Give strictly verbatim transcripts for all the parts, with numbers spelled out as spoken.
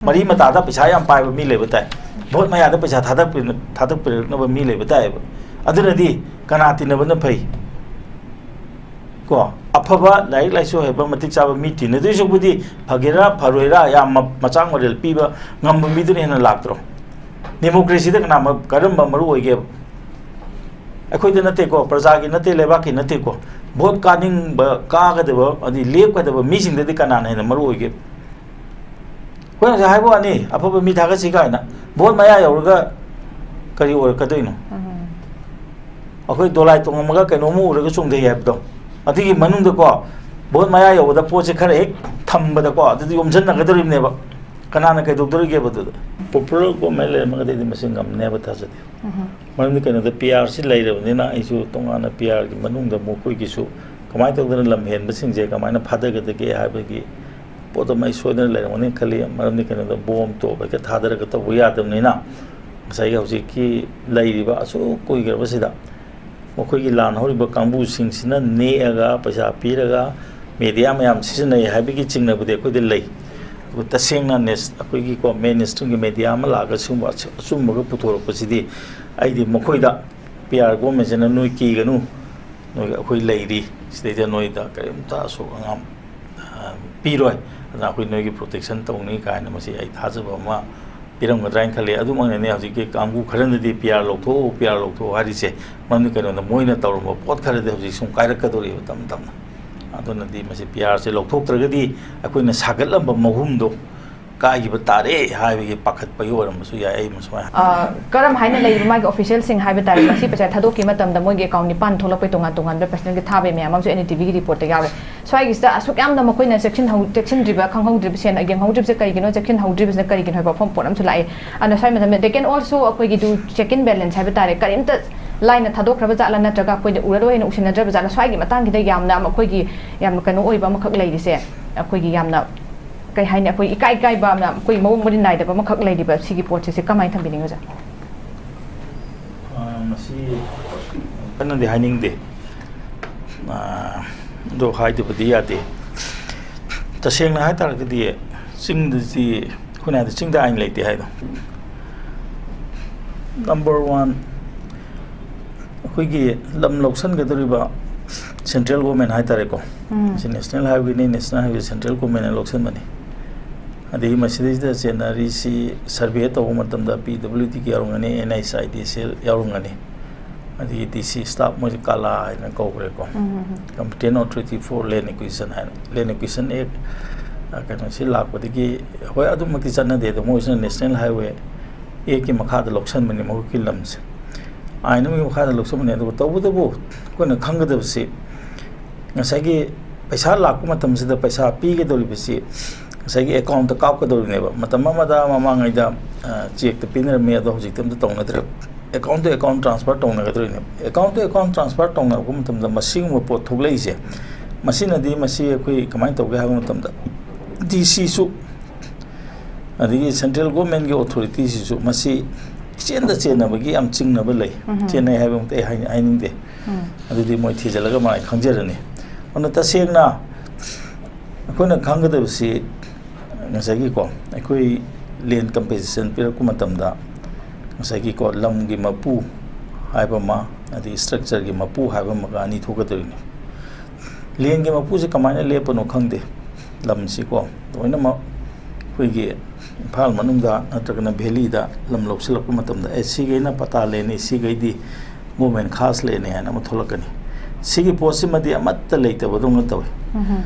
ꯃꯔꯤ ꯃꯇꯥꯗ ꯄꯩꯁꯥ ꯌꯥꯝ ꯄꯥꯏꯕ ꯃꯤ ꯂꯩꯕ ꯇꯥꯏ, ꯚꯣꯠ ꯃꯌꯥꯗ ꯄꯩꯁꯥ ꯊꯥꯗꯛꯄꯤ-, ꯊꯥꯗꯛꯄꯤꯔꯛꯅꯕ ꯃꯤ ꯂꯩꯕ ꯇꯥꯏꯌꯦꯕ꯫ ꯑꯗꯨꯅꯗꯤ ꯀꯅꯥ ꯇꯤꯟꯅꯕꯅ ꯐꯩ? ꯀꯣ, ꯑꯐꯕ ꯂꯥꯏꯔꯤꯛ ꯂꯥꯏꯁꯨ ꯍꯩꯕ ꯃꯇꯤꯛ ꯆꯥꯕ ꯃꯤ ꯇꯤꯟꯅꯗꯣꯏ ꯁꯔꯨꯛꯄꯨꯗꯤ ꯐꯒꯦꯔꯥ ꯐꯔꯣꯏꯔꯥ ꯌꯥꯝ ꯃ-, ꯃꯆꯥꯡ ꯃꯔꯦꯜ ꯄꯤꯕ ꯉꯝꯕ ꯃꯤꯗꯨꯅ ꯍꯦꯟꯅ ꯂꯥꯛꯇ꯭ꯔꯣ? ꯗꯦꯃꯣꯀ꯭ꯔꯦꯁꯤꯗ ꯀꯅꯥ ꯃ-, ꯀꯔꯝꯕ ꯃꯔꯨ ꯑꯣꯏꯒꯦꯕ? ꯑꯩꯈꯣꯏꯗ ꯅꯠꯇꯦꯀꯣ, ꯄ꯭ꯔꯖꯥꯒꯤ ꯅꯠꯇꯦ, ꯂꯩꯕꯥꯛꯀꯤ ꯅꯠꯇꯦꯀꯣ꯫ ꯚꯣꯠ ꯀꯥꯅꯤꯡꯕ, ꯀꯥꯒꯗꯕ, ꯑꯗꯩ ꯂꯦꯞꯀꯗꯕ ꯃꯤꯁꯤꯡꯗꯗꯤ ꯀꯅꯥꯅ ꯍꯦꯟꯅ ꯃꯔꯨ ꯑꯣꯏꯒꯦ? ꯑꯩꯈꯣꯏꯅ ꯉꯁꯥꯏ ꯍꯥꯏꯕ ꯋꯥꯅꯤ, ꯑꯐꯕ ꯃꯤ ꯊꯥꯒꯠꯁꯤ ꯀꯥꯏꯅ꯫ ꯚꯣꯠ ꯃꯌꯥ ꯌꯧꯔꯒ ꯀꯔꯤ ꯑꯣꯏꯔꯛꯀꯗꯣꯏꯅꯣ? ꯎꯝ꯫ ꯑꯩꯈꯣꯏ ꯗꯣꯂꯥꯏ ꯇꯣꯡꯉꯝꯃꯒ ꯀꯩꯅꯣꯝꯃ ꯎꯔꯒ ꯆꯣꯡꯊꯩ ꯍꯥꯏꯕꯗꯣ꯫ ꯑꯗꯨꯒꯤ ꯃꯅꯨꯡꯗꯀꯣ, ꯚꯣꯠ ꯃꯌꯥ ꯌꯧꯕꯗ ꯄꯣꯠꯁꯦ ꯈꯔ ꯍꯦꯛ ꯊꯝꯕꯗꯀꯣ, ꯑꯗꯨꯗꯤ ꯌꯣꯝꯁꯤꯟꯅꯒꯗꯧꯔꯤꯕꯅꯦꯕ꯫ ꯀꯅꯥꯅ ꯀꯩꯗꯧꯗꯣꯔꯤꯒꯦꯕ ꯑꯗꯨꯗ? ꯄꯣꯄꯨꯂꯔ ꯒꯣꯔꯃꯦꯟ ꯂꯩꯔꯝꯃꯒꯗꯤ ꯑꯩꯗꯤ ꯃꯁꯤ ꯉꯝꯅꯦꯕ ꯊꯥꯖꯗꯦ꯫ ꯎꯝ꯫ ꯃꯔꯝꯗꯤ ꯀꯩꯅꯣꯗ, ꯄꯤ ꯑꯥꯔꯁꯤ ꯂꯩꯔꯕꯅꯤꯅ ꯑꯩꯁꯨ ꯇꯣꯉꯥꯟꯅ ꯄꯤ ꯑꯥꯔꯒꯤ ꯃꯅꯨꯡꯗ ꯃꯈꯣꯏꯒꯤꯁꯨ ꯀꯃꯥꯏꯅ ꯇꯧꯗꯅ ꯂꯝ ꯍꯦꯟꯕꯁꯤꯡꯁꯦ ꯀꯃꯥꯏꯅ ꯐꯥꯗꯒꯗꯒꯦ ꯍꯥꯏꯕꯒꯤ ꯄꯣꯠ ꯑꯃ ꯑꯩ ꯁꯣꯏꯗꯅ ꯂꯩꯔꯝꯒꯅꯤ ꯈꯜꯂꯤ꯫ ꯃꯔꯝꯗꯤ ꯀꯩꯅꯣꯗ, ꯕꯣꯝ ꯇꯣꯞ ꯍꯦꯛꯇ ꯊꯥꯗꯔꯒ ꯇꯧꯕ ꯌꯥꯗꯕꯅꯤꯅ, ꯉꯁꯥꯏꯒꯤ ꯍꯧꯖꯤꯛꯀꯤ ꯂꯩꯔꯤꯕ ꯑꯁꯨꯛ ꯀꯨꯏꯈ꯭ꯔꯕꯁꯤꯗ ꯃꯈꯣꯏꯒꯤ ꯂꯥꯟ ꯍꯧꯔꯤꯕ ꯀꯥꯡꯕꯨꯁꯤꯡꯁꯤꯅ ꯅꯦꯛꯑꯒ, ꯄꯩꯁꯥ ꯄꯤꯔꯒ ꯃꯦꯗꯤꯌꯥ ꯃꯌꯥꯝ ꯁꯤꯖꯤꯟꯅꯩ ꯍꯥꯏꯕꯒꯤ ꯆꯤꯡꯅꯕꯗꯤ ꯑꯩꯈꯣꯏꯗ ꯂꯩ꯫ ꯑꯗꯨꯕꯨ ꯇꯁꯦꯡꯅ ꯅꯦꯁ-, ꯑꯩꯈꯣꯏꯒꯤꯀꯣ, ꯃꯦꯟ ꯏꯁꯇ꯭ꯔꯤꯝꯒꯤ ꯃꯦꯗꯤꯌꯥ ꯑꯃ ꯂꯥꯛꯑꯒ ꯁꯤꯒꯨꯝꯕ ꯑꯆꯨ-, ꯑꯆꯨꯝꯕꯒ ꯄꯨꯊꯣꯔꯛꯄꯁꯤꯗꯤ ꯑꯩꯗꯤ ꯃꯈꯣꯏꯗ, ꯄꯤ ꯑꯥꯔ ꯒꯣꯔꯃꯦꯟꯁꯤꯅ ꯅꯣꯏ ꯀꯤꯒꯅꯨ, ꯅꯣꯏ ꯑꯩꯈꯣꯏ ꯂꯩꯔꯤ, ꯁꯤꯗꯩꯗ ꯅꯣꯏꯗ ꯀꯔꯤꯝꯇ ꯑꯁꯣꯛ ꯑꯉꯥꯝ, ꯑ, ꯄꯤꯔꯣꯏ, ꯑꯗꯨꯅ ꯑꯩꯈꯣꯏ ꯅꯣꯏꯒꯤ ꯄ꯭ꯔꯣꯇꯦꯛꯁꯟ ꯇꯧꯅꯤ ꯀꯥꯏꯅ ꯃꯁꯤ ꯑꯩ ꯊꯥꯖꯕ ꯑꯃ ꯄꯤꯔꯝꯒꯗ꯭ꯔꯥ ꯍꯥꯏꯅ ꯈꯜꯂꯤ꯫ ꯑꯗꯨꯃꯛꯅꯅꯦ ꯍꯧꯖꯤꯛꯀꯤ ꯀꯥꯡꯕꯨ ꯈꯔꯅꯗꯤ "ꯄꯤ ꯑꯥꯔ ꯂꯧꯊꯣꯛꯎ, ꯄꯤ ꯑꯥꯔ ꯂꯧꯊꯣꯛꯎ" ꯍꯥꯏꯔꯤꯁꯦ꯫ ꯃꯔꯝꯗꯤ ꯀꯩꯅꯣꯗ, ꯃꯣꯏꯅ ꯇꯧꯔꯝꯕ ꯄꯣꯠ ꯈꯔꯗꯤ ꯍꯧꯖꯤꯛ ꯁꯨꯝ ꯀꯥꯏꯔꯛꯀꯗꯧꯔꯤꯕ ꯇꯞꯅ ꯇꯞꯅ꯫ ꯑꯗꯨꯅꯗꯤ ꯃꯁꯤ ꯄꯤ ꯑꯥꯔꯁꯦ ꯂꯧꯊꯣꯛꯇ꯭ꯔꯒꯗꯤ ꯑꯩꯈꯣꯏꯅ ꯁꯥꯒꯠꯂꯝꯕ ꯃꯍꯨꯝꯗꯣ ꯀꯥꯏꯈꯤꯕ ꯇꯥꯔꯦ ꯍꯥꯏꯕꯒꯤ ꯄꯥꯈꯠꯄꯒꯤ ꯑꯣꯏꯔꯝꯕꯁꯨ ꯌꯥꯏ꯫ ꯑꯩ ꯁꯨꯃꯥꯏꯅ ꯑ, ꯀꯔꯝ ꯍꯥꯏꯅ ꯂꯩꯔꯤꯕ ꯃꯥꯒꯤ ꯑꯣꯐꯤꯁꯤꯌꯦꯜꯁꯤꯡ ꯍꯥꯏꯕ ꯇꯥꯔꯦ, ꯃꯁꯤ ꯄꯩꯁꯥ ꯊꯥꯗꯣꯛꯈꯤꯕ ꯃꯇꯝꯗ ꯃꯣꯏꯒꯤ ꯑꯦꯀꯥꯎꯟ ꯅꯤꯄꯥꯟ ꯊꯣꯛꯂꯛꯄꯩ ꯇꯣꯉꯥꯟ ꯇꯣꯉꯥꯟꯕ ꯄꯔꯁꯅꯦꯜꯒꯤ ꯊꯥꯕꯩ ꯃꯌꯥꯝ ꯑꯃꯁꯨ ꯑꯦꯟ ꯗꯤ ꯇꯤ ꯚꯤꯒꯤ ꯔꯤꯄꯣꯔꯠꯇ ꯌꯥꯎꯔꯦ꯫ ꯁ꯭ꯋꯥꯏꯒꯤꯁꯤꯗ ꯑꯁꯨꯛ ꯌꯥꯝꯅ ꯃꯈꯣꯏꯅ ꯆꯦꯛꯁꯤꯟꯍꯧ-, ꯆꯦꯛꯁꯤꯟꯗ꯭ꯔꯤꯕ, ꯈꯪꯍꯧꯗ꯭ꯔꯤꯕꯁꯦ ꯌꯦꯡꯍꯧꯗ꯭ꯔꯤꯕꯁꯦ ꯀꯔꯤꯒꯤꯅꯣ, ꯆꯦꯛꯁꯤꯟꯍꯧꯗ꯭ꯔꯤꯕꯁꯤꯅ ꯀꯔꯤꯒꯤꯅꯣ ꯍꯥꯏꯕ ꯋꯥꯐꯝ ꯄꯣꯠ ꯑꯃꯁꯨ ꯂꯥꯛꯑꯦ꯫ ꯑꯗꯨꯅ ꯁ꯭ꯋꯥꯏ ꯃꯇꯝꯗ they can also ꯑꯩꯈꯣꯏꯒꯤ do check and balance ꯍꯥꯏꯕ ꯇꯥꯔꯦ, ꯀꯔꯤꯝꯇ ꯂꯥꯏꯅ ꯊꯥꯗꯣꯛꯈ꯭ꯔꯕ ꯖꯥꯠꯂ, ꯅꯠꯇ꯭ꯔꯒ ꯑꯩꯈꯣꯏꯗ ꯎꯔꯔꯣꯏ ꯍꯥꯏꯅ ꯎꯁꯤꯟꯅꯗ꯭ꯔꯕ ꯖꯥꯠꯂ, ꯁ꯭ꯋꯥꯏꯒꯤ ꯃꯇꯥꯡꯁꯤꯗ ꯌꯥꯝꯅ ꯑꯩꯈꯣꯏꯒꯤ ꯌꯥꯝꯅ ꯀꯩꯅꯣ ꯑꯣꯏꯕ ꯑꯃꯈꯛ ꯂꯩꯔꯤꯁꯦ, ꯑꯩꯈꯣꯏꯒꯤ ꯌꯥꯝꯅ, ꯀꯩ ꯍꯥꯏꯅꯤ, ꯑꯩꯈꯣꯏ ꯏꯀꯥꯏ ꯏꯀꯥꯏꯕ ꯑꯃ, ꯑꯩꯈꯣꯏ ꯃꯑꯣꯡ ꯃꯔꯤꯟ ꯅꯥꯏꯗꯕ ꯑꯃꯈꯛ ꯂꯩꯔꯤꯕ ꯁꯤꯒꯤ ꯄꯣꯠꯁꯦ, ꯁꯤ ꯀꯃꯥꯏꯅ ꯊꯝꯕꯤꯅꯤꯡꯉꯤ, ꯑꯣꯖꯥ? ꯑ, ꯃꯁꯤ ꯀꯟꯅꯗꯤ ꯍꯥꯏꯅꯤꯡꯗꯦ꯫ ꯑ, ꯑꯗꯣ ꯍꯥꯏꯗꯕꯗꯤ ꯌꯥꯗꯦ꯫ ꯇꯁꯦꯡꯅ ꯍꯥꯏ ꯇꯥꯔꯒꯗꯤ ꯆꯤꯡꯗꯗꯤ ꯑꯩꯈꯣꯏꯅ ꯍꯥꯏꯗꯤ ꯆꯤꯡꯗ ꯑꯥꯏꯟ ꯂꯩꯇꯦ ꯍꯥꯏꯗꯣ꯫ ꯅꯝꯕꯔ ꯋꯥꯟ, ꯑꯩꯈꯣꯏꯒꯤ ꯂꯝ ꯂꯧꯁꯤꯟꯒꯗꯧꯔꯤꯕ ꯁꯦꯟꯇ꯭ꯔꯦꯜ ꯒꯣꯔꯃꯦꯟ ꯍꯥꯏꯇꯥꯔꯦꯀꯣ, ꯎꯝ꯫ ꯁꯤ ꯅꯦꯁꯅꯦꯜ ꯍꯥꯏꯋꯦꯅꯤ, ꯅꯦꯁꯅꯦꯜ ꯍꯥꯏꯋꯦ ꯁꯦꯟꯇ꯭ꯔꯦꯜ ꯒꯣꯔꯃꯦꯟꯅ ꯂꯧꯁꯤꯟꯕꯅꯤ꯫ ꯑꯗꯒꯤ ꯃꯁꯤꯗꯩꯁꯤꯗ ꯆꯦꯟꯅꯔꯤꯁꯤ ꯁꯔꯚꯦ ꯇꯧꯕ ꯃꯇꯝꯗ ꯄꯤ ꯗꯕ꯭ꯂꯤꯎ ꯗꯤꯒꯤ ꯌꯥꯎꯔꯝꯒꯅꯤ, and H I D C L ꯌꯥꯎꯔꯝꯒꯅꯤ, ꯑꯗꯒꯤ ꯗꯤ ꯁꯤ ꯁ꯭ꯇꯥꯐ, ꯃꯣꯏꯁꯦ ꯀꯥꯂꯥ ꯍꯥꯏꯅ ꯀꯧꯈ꯭ꯔꯦꯀꯣ꯫ ꯎꯝ, ꯎꯝ, ꯎꯝ꯫ Competent Authority for Land Acquisition ꯍꯥꯏꯅ, ꯂꯦꯟ ꯑꯦꯀ꯭ꯋꯤꯖꯤꯁꯟ ꯑꯦꯛ, ꯑ, ꯀꯩꯅꯣꯁꯤ ꯂꯥꯛꯄꯗꯒꯤ, ꯍꯣꯏ, ꯑꯗꯨꯃꯛꯇꯤ ꯆꯠꯅꯗꯦ, ꯑꯗꯣ ꯃꯣꯏꯁꯤꯅ ꯅꯦꯁꯅꯦꯜ ꯍꯥꯏꯋꯦ ꯑꯦꯛꯀꯤ ꯃꯈꯥꯗ ꯂꯧꯁꯤꯟꯕꯅꯤ ꯃꯈꯣꯏꯒꯤ ꯂꯝꯁꯦ, ꯑꯥꯏꯟ ꯑꯃꯒꯤ ꯃꯈꯥꯗ ꯂꯧꯁꯤꯟꯕꯅꯤ꯫ ꯑꯗꯨꯒ ꯇꯧꯕꯇꯕꯨ ꯑꯩꯈꯣꯏꯅ ꯈꯪꯒꯗꯕꯁꯤ, ꯉꯁꯥꯏꯒꯤ ꯄꯩꯁꯥ ꯂꯥꯛꯄ ꯃꯇꯝꯁꯤꯗ ꯄꯩꯁꯥ ꯄꯤꯒꯗꯧꯔꯤꯕꯁꯤ ꯉꯁꯥꯏꯒꯤ ꯑꯦꯀꯥꯎꯟꯇ ꯀꯥꯞꯀꯗꯧꯔꯤꯅꯦꯕ꯫ ꯃꯇꯝ ꯑꯃꯗ ꯃꯃꯥꯡꯉꯩꯗ, ꯑ, ꯆꯦꯛꯇ ꯄꯤꯅꯔꯝꯃꯤ, ꯑꯗꯣ ꯍꯧꯖꯤꯛꯇꯤ ꯑꯝꯇ ꯇꯧꯅꯗ꯭ꯔꯦ꯫ ꯑꯦꯀꯥꯎꯟ ꯇꯨ ꯑꯦꯀꯥꯎꯟ ꯇ꯭ꯔꯥꯟꯁꯐꯔ ꯇꯧꯅꯒꯗꯧꯔꯤꯅꯦꯕ꯫ ꯑꯦꯀꯥꯎꯟ ꯇꯨ ꯑꯦꯀꯥꯎꯟ ꯇ꯭ꯔꯥꯟꯁꯐꯔ ꯇꯧꯅꯔꯛꯄ ꯃꯇꯝꯗ ꯃꯁꯤꯒꯨꯝꯕ ꯄꯣꯠ ꯊꯣꯛꯂꯛꯏꯁꯦ, ꯃꯁꯤꯅꯗꯤ ꯃꯁꯤ ꯑꯩꯈꯣꯏ ꯀꯃꯥꯏꯅ ꯇꯧꯒꯦ ꯍꯥꯏꯕ ꯃꯇꯝꯗ, ꯗꯤ ꯁꯤꯁꯨ, ꯑꯗꯒꯤ ꯁꯦꯟꯇ꯭ꯔꯦꯜ ꯒꯣꯔꯃꯦꯟꯒꯤ ꯑꯣꯊꯣꯔꯤꯇꯤꯁꯤꯁꯨ ꯃꯁꯤ ꯏꯆꯦꯟꯗ ꯆꯦꯟꯅꯕꯒꯤ ꯌꯥꯝ ꯆꯤꯡꯅꯕ ꯂꯩ꯫ ꯎꯝ꯫ ꯆꯦꯟꯅꯩ ꯍꯥꯏꯕꯃꯛꯇꯤ ꯑꯩ ꯍꯥꯏ-, ꯍꯥꯏꯅꯤꯡꯗꯦ꯫ ꯎꯝ꯫ ꯑꯗꯨꯗꯤ ꯃꯣꯏ ꯊꯤꯖꯤꯜꯂꯒ ꯃꯥꯏ ꯈꯪꯖꯔꯅꯤ꯫ ꯑꯗꯨꯅ ꯇꯁꯦꯡꯅ ꯑꯩꯈꯣꯏꯅ ꯈꯪꯒꯗꯕꯁꯤ, ꯉꯁꯥꯏꯒꯤꯀꯣ, ꯑꯩꯈꯣꯏ ꯂꯦꯟ ꯀꯝꯄꯦꯟꯁꯦꯁꯟ ꯄꯤꯔꯛꯄ ꯃꯇꯝꯗ, ꯉꯁꯥꯏꯒꯤꯀꯣ, ꯂꯝꯒꯤ ꯃꯄꯨ ꯍꯥꯏꯕ ꯑꯃ, ꯑꯗꯒꯤ ꯁ꯭ꯇ꯭ꯔꯛꯆꯔꯒꯤ ꯃꯄꯨ ꯍꯥꯏꯕ ꯑꯃꯒ ꯑꯅꯤ ꯊꯣꯛꯀꯗꯧꯔꯤꯅꯤ꯫ ꯂꯦꯟꯒꯤ ꯃꯄꯨꯁꯦ ꯀꯃꯥꯏꯅ ꯂꯦꯞꯄꯅꯣ ꯈꯪꯗꯦ꯫ ꯂꯝꯁꯤꯀꯣ, ꯂꯣꯏꯅꯃꯛ ꯑꯩꯈꯣꯏꯒꯤ ꯏꯝꯐꯥꯜ ꯃꯅꯨꯡꯗ ꯅꯠꯇ꯭ꯔꯒꯅ ꯚꯦꯂꯤꯗ ꯂꯝ ꯂꯧꯁꯤꯜꯂꯛꯄ ꯃꯇꯝꯗ, "ꯑꯦ, ꯁꯤꯈꯩꯅ ꯄꯇꯥ ꯂꯦꯟꯅꯤ, ꯁꯤꯈꯩꯗꯤ ꯒꯣꯔꯃꯦꯟ ꯈꯥꯁ ꯂꯦꯟꯅꯤ" ꯍꯥꯏꯅ ꯑꯃ ꯊꯣꯛꯂꯛꯀꯅꯤ꯫ ꯁꯤꯒꯤ ꯄꯣꯠꯁꯤꯃꯗꯤ ꯑꯃꯠꯇ ꯂꯩꯇꯕꯗꯧꯅ ꯇꯧꯏ꯫ ꯎꯝꯍꯨꯝ꯫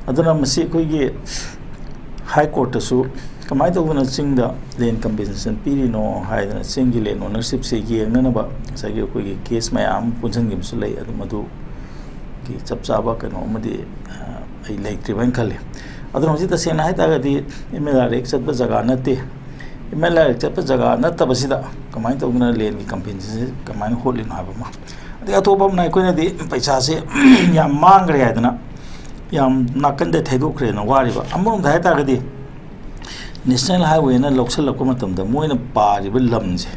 ꯑꯗꯨꯅ ꯃꯁꯤ ꯑꯩꯈꯣꯏꯒꯤ ꯍꯥꯏ ꯀꯣꯔꯠꯇꯁꯨ ꯀꯃꯥꯏꯅ ꯇꯧꯗꯅ ꯆꯤꯡꯗ ꯂꯦꯟ ꯀꯝꯄꯦꯟꯁꯦꯁꯟ ꯄꯤꯔꯤꯅꯣ ꯍꯥꯏꯗꯅ ꯆꯤꯡꯒꯤ ꯂꯦꯟ ꯑꯣꯅꯔꯁꯤꯞꯁꯦ ꯌꯦꯡꯅꯅꯕ ꯉꯁꯥꯏꯒꯤ ꯑꯩꯈꯣꯏꯒꯤ ꯀꯦꯁ ꯃꯌꯥꯝ ꯑꯃ ꯄꯨꯟꯁꯤꯟꯈꯤꯕꯁꯨ ꯂꯩ꯫ ꯑꯗꯨ ꯃꯗꯨꯒꯤ ꯆꯞ ꯆꯥꯕ ꯀꯩꯅꯣ ꯑꯃꯗꯤ, ꯑ, ꯑꯩ ꯂꯩꯇ꯭ꯔꯤꯕ ꯍꯥꯏꯅ ꯈꯜꯂꯤ꯫ ꯑꯗꯨꯅ ꯍꯧꯖꯤꯛ ꯇꯁꯦꯡꯅ ꯍꯥꯏ ꯇꯥꯔꯒꯗꯤ ꯑꯦꯝ ꯑꯦꯜ ꯑꯥꯔ ꯑꯦꯛ ꯆꯠꯄ ꯖꯒꯥ ꯅꯠꯇꯦ꯫ ꯑꯦꯝ ꯑꯦꯜ ꯑꯥꯔ ꯑꯦꯛ ꯆꯠꯄ ꯖꯒꯥ ꯅꯠꯇꯕꯁꯤꯗ ꯀꯃꯥꯏꯅ ꯇꯧꯗꯅ ꯂꯦꯟꯒꯤ ꯀꯝꯄꯦꯟꯁꯦꯁꯟꯁꯦ ꯀꯃꯥꯏꯅ ꯍꯣꯠꯂꯤꯅꯣ ꯍꯥꯏꯕ ꯑꯃ꯫ ꯑꯗꯩ ꯑꯇꯣꯞꯄ ꯑꯃꯅ ꯑꯩꯈꯣꯏꯅꯗꯤ ꯄꯩꯁꯥꯁꯦ ꯌꯥꯝ ꯃꯥꯡꯈ꯭ꯔꯦ ꯍꯥꯏꯗꯅ ꯌꯥꯝ ꯅꯥꯀꯟꯗ ꯊꯩꯗꯣꯛꯈ꯭ꯔꯦꯅ ꯋꯥꯔꯤꯕ꯫ ꯑꯃꯔꯣꯝꯗ ꯍꯥꯏ ꯇꯥꯔꯒꯗꯤ ꯅꯦꯁꯅꯦꯜ ꯍꯥꯏꯋꯦꯅ ꯂꯧꯁꯤꯜꯂꯛꯄ ꯃꯇꯝꯗ ꯃꯣꯏꯅ ꯄꯥꯔꯤꯕ ꯂꯝꯁꯦ,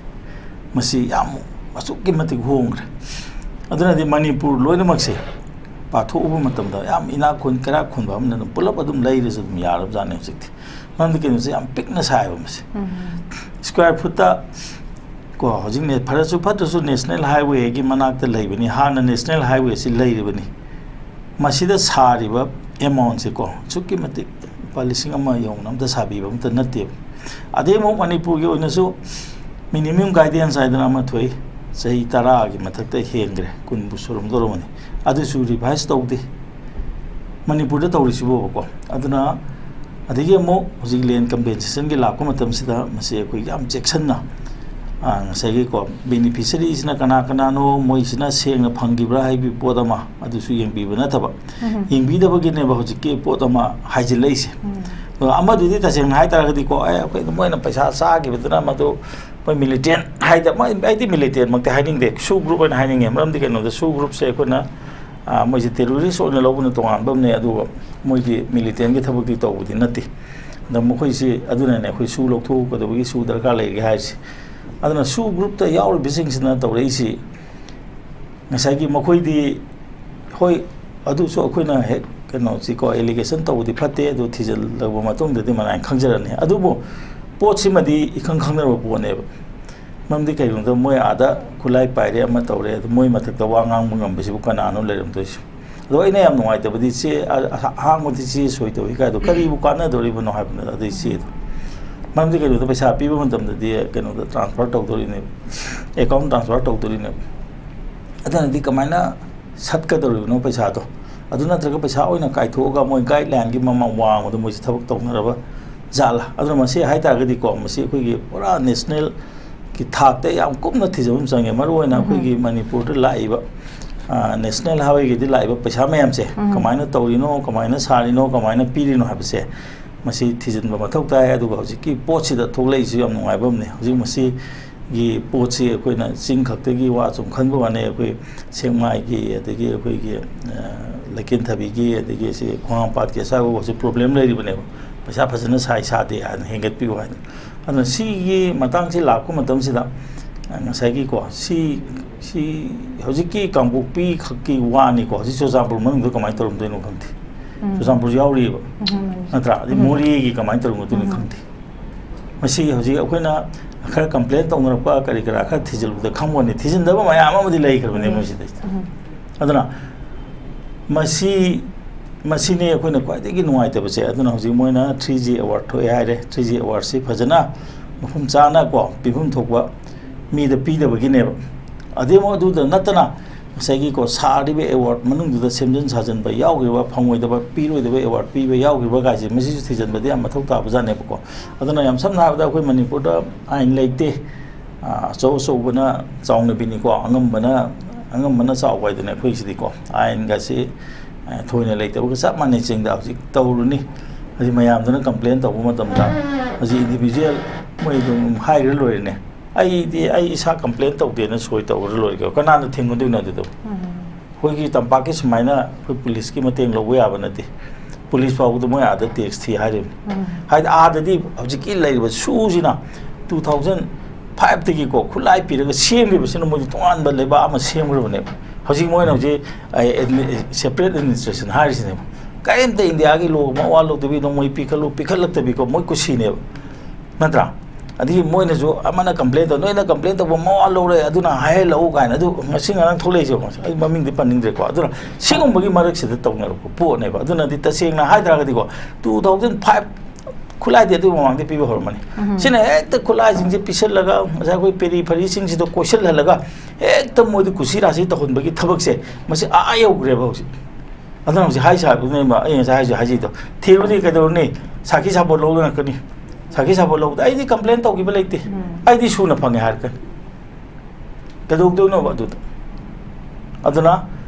ꯃꯁꯤ ꯌꯥꯝ ꯑꯁꯨꯛꯀꯤ ꯃꯇꯤꯛ ꯍꯣꯡꯈ꯭ꯔꯦ꯫ ꯑꯗꯨꯅꯗꯤ ꯃꯅꯤꯄꯨꯔ ꯂꯣꯏꯅꯃꯛꯁꯦ ꯄꯥꯊꯣꯛꯎꯕ ꯃꯇꯝꯗ ꯌꯥꯝ ꯏꯅꯥꯛ ꯈꯨꯟ ꯀꯩꯔꯥꯛ ꯈꯨꯟꯕ ꯑꯃꯅ ꯑꯗꯨꯝ ꯄꯨꯂꯞ ꯑꯗꯨꯝ ꯂꯩꯔꯁꯨ ꯑꯗꯨꯝ ꯌꯥꯔꯕꯖꯥꯠꯅꯤ ꯍꯧꯖꯤꯛꯇꯤ꯫ ꯃꯔꯝꯗꯤ ꯀꯩꯅꯣꯁꯦ ꯌꯥꯝ ꯄꯤꯛꯅ ꯁꯥꯏꯌꯦꯕ ꯃꯁꯤ꯫ ꯁ꯭ꯀ꯭ꯋꯥꯔ ꯐꯨꯠꯇ ꯀꯣ, ꯍꯧꯖꯤꯛ ꯅꯦ-, ꯐꯔꯁꯨ ꯐꯠꯇ꯭ꯔꯁꯨ ꯅꯦꯁꯅꯦꯜ ꯍꯥꯏꯋꯦꯒꯤ ꯃꯅꯥꯛꯇ ꯂꯩꯕꯅꯤ, ꯍꯥꯟꯅ ꯅꯦꯁꯅꯦꯜ ꯍꯥꯏꯋꯦꯁꯤ ꯂꯩꯔꯤꯕꯅꯤ꯫ ꯃꯁꯤꯗ ꯁꯥꯔꯤꯕ ꯑꯦꯃꯥꯎꯟꯁꯦꯀꯣ, ꯑꯁꯨꯛꯀꯤ ꯃꯇꯤꯛ ꯂꯨꯄꯥ ꯂꯤꯁꯤꯡ ꯑꯃ ꯌꯧꯅ ꯑꯝꯇ ꯁꯥꯕꯤꯕ ꯑꯝꯇ ꯅꯠꯇꯦꯕ꯫ ꯑꯗꯩ ꯑꯃꯨꯛ ꯃꯅꯤꯄꯨꯔꯒꯤ ꯑꯣꯏꯅꯁꯨ ꯃꯤꯅꯤꯃꯝ ꯒꯥꯏꯗꯦꯟꯁ ꯍꯥꯏꯗꯅ ꯑꯃ ꯊꯣꯛꯏ, ꯆꯍꯤ ꯇꯔꯥꯒꯤ ꯃꯊꯛꯇ ꯍꯦꯟꯈ꯭ꯔꯦ, ꯀꯨꯟꯕꯨ ꯁꯨꯔꯝꯗꯧꯔꯝꯃꯅꯤ, ꯑꯗꯨꯁꯨ ꯔꯤꯚꯥꯏꯁ ꯇꯧꯗꯦ ꯃꯅꯤꯄꯨꯔꯗ ꯇꯧꯔꯤꯁꯤꯕꯣꯕꯀꯣ꯫ ꯑꯗꯨꯅ ꯑꯗꯒꯤ ꯑꯃꯨꯛ ꯍꯧꯖꯤꯛ ꯂꯦꯟ ꯀꯝꯄꯦꯟꯁꯦꯁꯟꯒꯤ ꯂꯥꯛꯄ ꯃꯇꯝꯁꯤꯗ ꯃꯁꯤ ꯑꯩꯈꯣꯏ ꯌꯥꯝ ꯆꯦꯛꯁꯤꯟꯅ, ꯑ, ꯉꯁꯥꯏꯒꯤꯀꯣ, ꯕꯦꯅꯤꯐꯤꯁꯔꯤꯁꯤꯅ ꯀꯅꯥ ꯀꯅꯥꯅꯣ, ꯃꯣꯏꯁꯤꯅ ꯁꯦꯡꯅ ꯐꯪꯈꯤꯕ꯭ꯔꯥ ꯍꯥꯏꯕꯒꯤ ꯄꯣꯠ ꯑꯃ ꯑꯗꯨꯁꯨ ꯌꯦꯡꯕꯤꯕ ꯅꯠꯇꯕ, ꯌꯦꯡꯕꯤꯗꯕꯒꯤꯅꯦꯕ ꯍꯧꯖꯤꯛꯀꯤ ꯄꯣꯠ ꯑꯃ ꯍꯥꯏꯖꯤꯜꯂꯛꯏꯁꯦ꯫ ꯑꯗꯣ ꯑꯃꯗꯨꯗꯤ ꯇꯁꯦꯡꯅ ꯍꯥꯏꯇꯥꯔꯒꯗꯤꯀꯣ, ꯑꯦ, ꯑꯩꯈꯣꯏ ꯃꯣꯏꯅ ꯄꯩꯁꯥ ꯆꯥꯈꯤꯕꯗꯨꯅ ꯃꯗꯨ ꯃꯣꯏ ꯃꯤꯂꯤꯇꯦꯟ ꯍꯥꯏꯗ-, ꯃꯣꯏ, ꯑꯩꯗꯤ ꯃꯤꯂꯤꯇꯦꯟꯃꯛꯇꯤ ꯍꯥꯏꯅꯤꯡꯗꯦ, ꯁꯨ ꯒ꯭ꯔꯨꯞ ꯑꯣꯏꯅ ꯍꯥꯏꯅꯤꯡꯉꯦ꯫ ꯃꯔꯝꯗꯤ ꯀꯩꯅꯣꯗ, ꯁꯨ ꯒ꯭ꯔꯨꯞꯁꯦ ꯑꯩꯈꯣꯏꯅ, ꯑ, ꯃꯣꯏꯁꯦ ꯇꯦꯔꯣꯔꯤꯁ ꯑꯣꯏꯅ ꯂꯧꯕꯅ ꯇꯣꯉꯥꯟꯕ ꯑꯃꯅꯦ, ꯑꯗꯨꯒ ꯃꯣꯏꯗꯤ ꯃꯤꯂꯤꯇꯦꯟꯒꯤ ꯊꯕꯛꯇꯤ ꯇꯧꯕꯗꯤ ꯅꯠꯇꯦ꯫ ꯑꯗ ꯃꯈꯣꯏꯁꯤ ꯑꯗꯨꯅꯅꯦ ꯑꯩꯈꯣꯏ ꯁꯨ ꯂꯧꯊꯣꯛꯀꯗꯕꯒꯤ ꯁꯨ ꯗꯔꯀꯥꯔ ꯂꯩꯔꯒꯦ ꯍꯥꯏꯔꯤꯁꯤ꯫ ꯑꯗꯨꯅ ꯁꯨ ꯒ꯭ꯔꯨꯞꯇ ꯌꯥꯎꯔꯤꯕꯁꯤꯡꯁꯤꯅ ꯇꯧꯔꯛꯏꯁꯤ, ꯉꯁꯥꯏꯒꯤ ꯃꯈꯣꯏꯗꯤ, ꯍꯣꯏ, ꯑꯗꯨꯁꯨ ꯑꯩꯈꯣꯏꯅ ꯍꯦꯛ ꯀꯩꯅꯣꯁꯤꯀꯣ, ꯑꯦꯂꯤꯒꯦꯁꯟ ꯇꯧꯕꯗꯤ ꯐꯠꯇꯦ, ꯑꯗꯨ ꯊꯤꯖꯤꯜꯂꯕ ꯃꯇꯨꯡꯗꯗꯤ ꯃꯔꯥꯏꯅ ꯈꯪꯖꯔꯅꯤ꯫ ꯑꯗꯨꯕꯨ ꯄꯣꯠꯁꯤꯃꯗꯤ ꯏꯈꯪ ꯈꯪꯅꯔꯕ ꯄꯣꯠꯅꯦꯕ꯫ ꯃꯔꯝꯗꯤ ꯀꯩꯒꯤꯅꯣꯗ ꯃꯣꯏ ꯑꯥꯗ ꯈꯨꯠꯂꯥꯏ ꯄꯥꯏꯔꯦ, ꯑꯃ ꯇꯧꯔꯦ, ꯑꯗꯨ ꯃꯣꯏ ꯃꯊꯛꯇ ꯋꯥ ꯉꯥꯡꯕ ꯉꯝꯕꯁꯤꯕꯨ ꯀꯅꯥꯅꯣ ꯂꯩꯔꯝꯗꯣꯏꯁꯤ? ꯑꯗꯣ ꯑꯩꯅ ꯌꯥꯝ ꯅꯨꯡꯉꯥꯏꯇꯕꯗꯤ ꯆꯦ, ꯑ-, ꯑꯍꯥꯡꯕꯗꯤ ꯆꯦ ꯁꯣꯏ ꯇꯧꯏ ꯀꯥꯏꯗꯣ ꯀꯔꯤꯕꯨ ꯀꯥꯟꯅꯗꯣꯔꯤꯕꯅꯣ ꯍꯥꯏꯕꯅꯤꯗ ꯑꯗꯨꯏ ꯆꯦꯗꯣ꯫ ꯃꯔꯝꯗꯤ ꯀꯩꯅꯣꯗ ꯄꯩꯁꯥ ꯄꯤꯕ ꯃꯇꯝꯗꯗꯤ ꯀꯩꯅꯣꯗ ꯇ꯭ꯔꯥꯟꯁꯐꯔ ꯇꯧꯗꯣꯔꯤꯅꯦꯕ, ꯑꯦꯀꯥꯎꯟ ꯇ꯭ꯔꯥꯟꯁꯐꯔ ꯇꯧꯗꯣꯔꯤꯅꯦꯕ꯫ ꯑꯗꯨꯅꯗꯤ ꯀꯃꯥꯏꯅ ꯁꯠꯀꯗꯧꯔꯤꯕꯅꯣ ꯄꯩꯁꯥꯗꯣ? ꯑꯗꯨ ꯅꯠꯇ꯭ꯔꯒ ꯄꯩꯁꯥ ꯑꯣꯏꯅ ꯀꯥꯏꯊꯣꯛꯑꯒ ꯃꯣꯏ ꯒꯥꯏꯗꯂꯥꯏꯟꯒꯤ ꯃꯃꯥꯡ ꯋꯥꯡꯃꯗ ꯃꯣꯏꯁꯦ ꯊꯕꯛ ꯇꯧꯅꯔꯕ ꯖꯥꯠꯂꯥ? ꯑꯗꯨꯅ ꯃꯁꯤ ꯍꯥꯏꯇꯥꯔꯒꯗꯤꯀꯣ, ꯃꯁꯤ ꯑꯩꯈꯣꯏꯒꯤ ꯄꯨꯔꯥ ꯅꯦꯁꯅꯦꯜꯒꯤ ꯊꯥꯛꯇ ꯌꯥꯝ ꯀꯨꯞꯅ ꯊꯤꯖꯤꯟꯕ ꯑꯃ ꯆꯪꯉꯦ꯫ ꯃꯔꯨꯑꯣꯏꯅ ꯑꯩꯈꯣꯏꯒꯤ ꯃꯅꯤꯄꯨꯔꯗ ꯂꯥꯛꯏꯕ, ꯑ, ꯅꯦꯁꯅꯦꯜ ꯍꯥꯏꯋꯦꯒꯤꯗꯤ ꯂꯥꯛꯏꯕ ꯄꯩꯁꯥ ꯃꯌꯥꯝꯁꯦ ꯀꯃꯥꯏꯅ ꯇꯧꯔꯤꯅꯣ, ꯀꯃꯥꯏꯅ ꯁꯥꯔꯤꯅꯣ, ꯀꯃꯥꯏꯅ ꯄꯤꯔꯤꯅꯣ ꯍꯥꯏꯕꯁꯦ ꯃꯁꯤ ꯊꯤꯖꯤꯟꯕ ꯃꯊꯧ ꯇꯥꯏ꯫ ꯑꯗꯨꯒ ꯍꯧꯖꯤꯛꯀꯤ ꯄꯣꯠꯁꯤꯗ ꯊꯣꯛꯂꯛꯏꯁꯤꯁꯨ ꯌꯥꯝ ꯅꯨꯡꯉꯥꯏꯕ ꯑꯃꯅꯤ꯫ ꯍꯧꯖꯤꯛ ꯃꯁꯤꯒꯤ ꯄꯣꯠꯁꯤ ꯑꯩꯈꯣꯏꯅ ꯆꯤꯡ ꯈꯛꯇꯒꯤ ꯋꯥ ꯁꯨꯝ ꯈꯟꯕ ꯋꯥꯅꯤ, ꯑꯩꯈꯣꯏ ꯁꯦꯛꯃꯥꯏꯒꯤ, ꯑꯗꯒꯤ ꯑꯩꯈꯣꯏꯒꯤ, ꯑ, ꯂꯩꯀꯦꯟꯊꯕꯤꯒꯤ, ꯑꯗꯒꯤ ꯁꯤ ꯈꯣꯡꯍꯥꯝꯄꯥꯠꯀꯤ ꯑꯁ꯭ꯋꯥꯏꯐꯥꯎꯕꯁꯤ ꯄ꯭ꯔꯣꯕ꯭ꯂꯦꯝ ꯂꯩꯔꯤꯕꯅꯦꯕ, ꯄꯩꯁꯥ ꯐꯖꯅ ꯁꯥꯏ ꯁꯥꯗꯦ ꯍꯥꯏꯅ ꯍꯦꯟꯒꯠꯄꯤꯌꯨ ꯍꯥꯏꯅ꯫ ꯑꯗꯨꯅ ꯁꯤꯒꯤ ꯃꯇꯥꯡꯁꯤ ꯂꯥꯛꯄ ꯃꯇꯝꯁꯤꯗ, ꯑ, ꯉꯁꯥꯏꯒꯤꯀꯣ, ꯁꯤ, ꯁꯤ ꯍꯧꯖꯤꯛꯀꯤ ꯀꯥꯡꯄꯣꯛꯄꯤ ꯈꯛꯀꯤ ꯋꯥꯅꯤꯀꯣ, ꯍꯧꯖꯤꯛ ꯆꯨꯔꯆꯥꯟꯄꯨꯔ ꯃꯅꯨꯡꯗ ꯀꯃꯥꯏꯅ ꯇꯧꯔꯝꯗꯣꯏꯅꯣ ꯈꯪꯗꯦ꯫ ꯎꯝ꯫ ꯆꯨꯔꯆꯥꯟꯄꯨꯔꯁꯨ ꯌꯥꯎꯔꯤꯕ꯫ ꯎꯝ꯫ ꯅꯠꯇ꯭ꯔꯥ? ꯑꯗꯩ ꯎꯝ꯫ ꯃꯣꯔꯦꯒꯤ ꯀꯃꯥꯏꯅ ꯇꯧꯔꯝꯒꯗꯣꯏꯅꯣ ꯎꯝ꯫ ꯈꯪꯗꯦ꯫ ꯃꯁꯤ ꯍꯧꯖꯤꯛ ꯑꯩꯈꯣꯏꯅ ꯈꯔ complain ꯇꯧꯅꯔꯛꯄ ꯀꯔꯤ ꯀꯔꯥ ꯈꯔ ꯊꯤꯖꯤꯜꯂꯨꯕꯗ ꯈꯪꯕꯅꯤ, ꯊꯤꯖꯤꯟꯗꯕ ꯃꯌꯥꯝ ꯑꯃꯗꯤ ꯂꯩꯈ꯭ꯔꯕꯅꯦ ꯎꯝ꯫ ꯃꯣꯏꯁꯤꯗꯩꯁꯤꯗ꯫ ꯎꯝ꯫ ꯑꯗꯨꯅ ꯃꯁꯤ, ꯃꯁꯤꯅꯤ ꯑꯩꯈꯣꯏꯅ ꯈ꯭ꯋꯥꯏꯗꯒꯤ ꯅꯨꯡꯉꯥꯏꯇꯕꯁꯦ꯫ ꯑꯗꯨꯅ ꯍꯧꯖꯤꯛ ꯃꯣꯏꯅ three G award ꯊꯣꯛꯑꯦ ꯍꯥꯏꯔꯦ꯫ Three G awardꯁꯤ ꯐꯖꯅ ꯃꯐꯝ ꯆꯥꯅ ꯀꯣ, ꯄꯤꯐꯝ ꯊꯣꯛꯄ ꯃꯤꯗ ꯄꯤꯗꯕꯒꯤꯅꯦꯕ꯫ ꯑꯗꯩ ꯑꯃꯨꯛ ꯑꯗꯨꯗ ꯅꯠꯇꯅ ꯉꯁꯥꯏꯒꯤ ꯀꯣ, ꯁꯥꯔꯤꯕ award ꯃꯅꯨꯡꯗꯨꯗ ꯁꯦꯝꯖꯤꯟ ꯁꯥꯖꯤꯟꯕ ꯌꯥꯎꯈ꯭ꯔꯤꯕ, ꯐꯪꯉꯣꯏꯗꯕ, ꯄꯤꯔꯣꯏꯗꯕ award ꯄꯤꯕ ꯌꯥꯎꯈ꯭ꯔꯤꯕ ꯀꯥꯏꯁꯦ, ꯃꯁꯤꯁꯨ ꯊꯤꯖꯤꯟꯕꯗꯤ ꯌꯥꯝ ꯃꯊꯧ ꯇꯥꯕꯖꯥꯠꯅꯦꯕꯀꯣ꯫ ꯑꯗꯨꯅ ꯌꯥꯝ ꯁꯝꯅ ꯍꯥꯏꯔꯕꯗ ꯑꯩꯈꯣꯏ ꯃꯅꯤꯄꯨꯔꯗ ꯑꯥꯏꯟ ꯂꯩꯇꯦ꯫ ꯑ, ꯑꯆꯧ ꯑꯆꯧꯕꯅ ꯆꯥꯎꯅꯕꯤꯅꯤꯀꯣ, ꯑꯉꯝꯕꯅ, ꯑꯉꯝꯕꯅ ꯆꯥꯎꯕ ꯍꯥꯏꯗꯨꯅ ꯑꯩꯈꯣꯏꯁꯤꯗꯤꯀꯣ, ꯑꯥꯏꯟꯒꯁꯤ, ꯑ, ꯊꯣꯏꯅ ꯂꯩꯇꯕꯒ ꯆꯞ ꯃꯥꯟꯅꯩ꯫ ꯆꯤꯡꯗ ꯍꯧꯖꯤꯛ ꯇꯧꯔꯨꯅꯤ꯫ ꯍꯧꯖꯤꯛ ꯃꯌꯥꯝꯗꯨꯅ complain ꯇꯧꯕ ꯃꯇꯝꯗ ꯍꯧꯖꯤꯛ individual ꯃꯣꯏ ꯑꯗꯨꯝ ꯍꯥꯏꯈ꯭ꯔ ꯂꯣꯏꯔꯦꯅꯦ꯫ ꯑꯩꯗꯤ, ꯑꯩ ꯏꯁꯥ complain ꯇꯧꯗꯦꯅ ꯁꯣꯏ ꯇꯧꯈ꯭ꯔ ꯂꯣꯏꯔꯦ ꯀꯩꯅꯣ꯫ ꯀꯅꯥꯅ ꯊꯤꯡꯒꯗꯣꯏꯅꯣ ꯑꯗꯨꯗꯣ? ꯎꯝ꯫ ꯑꯩꯈꯣꯏꯒꯤ ꯇꯝꯄꯥꯛꯀꯤ ꯁꯨꯃꯥꯏꯅ ꯑꯩꯈꯣꯏ ꯄꯨꯂꯤꯁꯀꯤ ꯃꯇꯦꯡ ꯂꯧꯕ ꯌꯥꯕ ꯅꯠꯇꯦ꯫ ꯄꯨꯂꯤꯁ ꯐꯥꯎꯕꯗ ꯃꯣꯏ ꯑꯥꯗ tax ꯊꯤ ꯍꯥꯏꯔꯤꯕꯅꯤ꯫ ꯎꯝ꯫ ꯍꯥꯏꯗꯤ ꯑꯥꯗꯗꯤ ꯍꯧꯖꯤꯛꯀꯤ ꯂꯩꯔꯤꯕ ꯁꯨꯁꯤꯅ two thousand fiveꯇꯒꯤꯀꯣ ꯈꯨꯠꯂꯥꯏ ꯄꯤꯔꯒ ꯁꯦꯝꯈꯤꯕꯁꯤꯅ ꯃꯣꯏꯗꯤ ꯇꯣꯉꯥꯟꯕ ꯂꯩꯕꯥꯛ ꯑꯃ ꯁꯦꯝꯈ꯭ꯔꯕꯅꯦꯕ꯫ ꯍꯧꯖꯤꯛ ꯃꯣꯏꯅ ꯍꯧꯖꯤꯛ, ꯑ, ꯑꯦꯗꯃꯤ-, separate administration ꯍꯥꯏꯔꯤꯁꯤꯅꯦꯕ꯫ ꯀꯔꯤꯝꯇ ꯏꯟꯗꯤꯌꯥꯒꯤ law ꯃꯋꯥ ꯂꯧꯗꯕꯤ, ꯅꯣꯡꯃꯩ ꯄꯤꯈꯠꯂꯨ ꯄꯤꯈꯠꯂꯛꯇꯕꯤꯀꯣ, ꯃꯣꯏ ꯀꯨꯁꯤꯅꯦꯕ꯫ ꯅꯠꯇ꯭ꯔꯥ? ꯑꯗꯒꯤ ꯃꯣꯏꯅꯁꯨ ꯑꯃꯅ complain ꯇꯧ, "ꯅꯣꯏꯅ complain ꯇꯧꯕ ꯃꯋꯥ ꯂꯧꯔꯣꯏ, ꯑꯗꯨꯅ ꯍꯥꯏꯍꯜꯂꯛꯎ" ꯀꯥꯏꯅ꯫ ꯑꯗꯨ ꯉꯁꯤ ꯉꯔꯥꯡ ꯊꯣꯛꯂꯛꯏꯁꯦ ꯌꯦꯡꯉꯣ꯫ ꯑꯩ ꯃꯃꯤꯡꯗꯤ ꯄꯟꯅꯤꯡꯗ꯭ꯔꯦꯀꯣ꯫ ꯑꯗꯨꯅ ꯁꯤꯒꯨꯝꯕꯒꯤ ꯃꯔꯛꯁꯤꯗ ꯇꯧꯅꯔꯛꯄ ꯄꯣꯠꯅꯦꯕ꯫ ꯑꯗꯨꯅꯗꯤ ꯇꯁꯦꯡꯅ ꯍꯥꯏ ꯇꯥꯔꯒꯗꯤꯀꯣ, two thousand five ꯈꯨꯠꯂꯥꯏꯗꯤ ꯑꯗꯨꯒꯤ ꯃꯃꯥꯡꯗ ꯄꯤꯕ ꯍꯧꯔꯝꯃꯅꯤ꯫ ꯎꯝ꯫ ꯁꯤꯅ ꯍꯦꯛꯇ ꯈꯨꯠꯂꯥꯏꯁꯤꯡꯁꯦ ꯄꯤꯁꯜꯂꯒ ꯉꯁꯥꯏ ꯑꯩꯈꯣꯏ ꯄꯦꯔꯤ ꯐꯔꯤꯁꯤꯡꯁꯤꯗ ꯀꯣꯏꯁꯜꯍꯜꯂꯒ ꯍꯦꯛꯇ ꯃꯣꯏꯗ ꯀꯨꯁꯤ ꯔꯥꯁꯤ ꯇꯧꯍꯟꯕꯒꯤ ꯊꯕꯛꯁꯦ ꯃꯁꯤ ꯑꯥ ꯌꯧꯈ꯭ꯔꯦꯕ ꯍꯧꯖꯤꯛ꯫ ꯑꯗꯨꯅ ꯍꯧꯖꯤꯛ ꯍꯥꯏ ꯁꯥꯕꯗꯨꯅꯦꯕ ꯑꯩ ꯉꯁꯥꯏ ꯍꯥꯏꯁꯦ, ꯍꯥꯏꯖꯩꯗꯣ꯫ ꯊꯤꯔꯨꯗꯤ ꯀꯩꯗꯧꯔꯨꯅꯤ? ꯁꯥꯈꯤ ꯁꯥꯕꯣꯠ ꯂꯧꯕ ꯉꯥꯛꯇꯅꯤ꯫ ꯁꯥꯈꯤ ꯁꯥꯕꯣꯠ ꯂꯧꯕꯗ ꯑꯩꯗꯤ complain ꯇꯧꯈꯤꯕ ꯂꯩꯇꯦ꯫ ꯎꯝ꯫ ꯑꯩꯗꯤ ꯁꯨꯅ ꯐꯪꯉꯦ ꯍꯥꯏꯔꯛꯀꯅꯤ꯫ ꯀꯩꯗꯧꯗꯣꯏꯅꯣꯕ ꯑꯗꯨꯗ? ꯑꯗꯨꯅ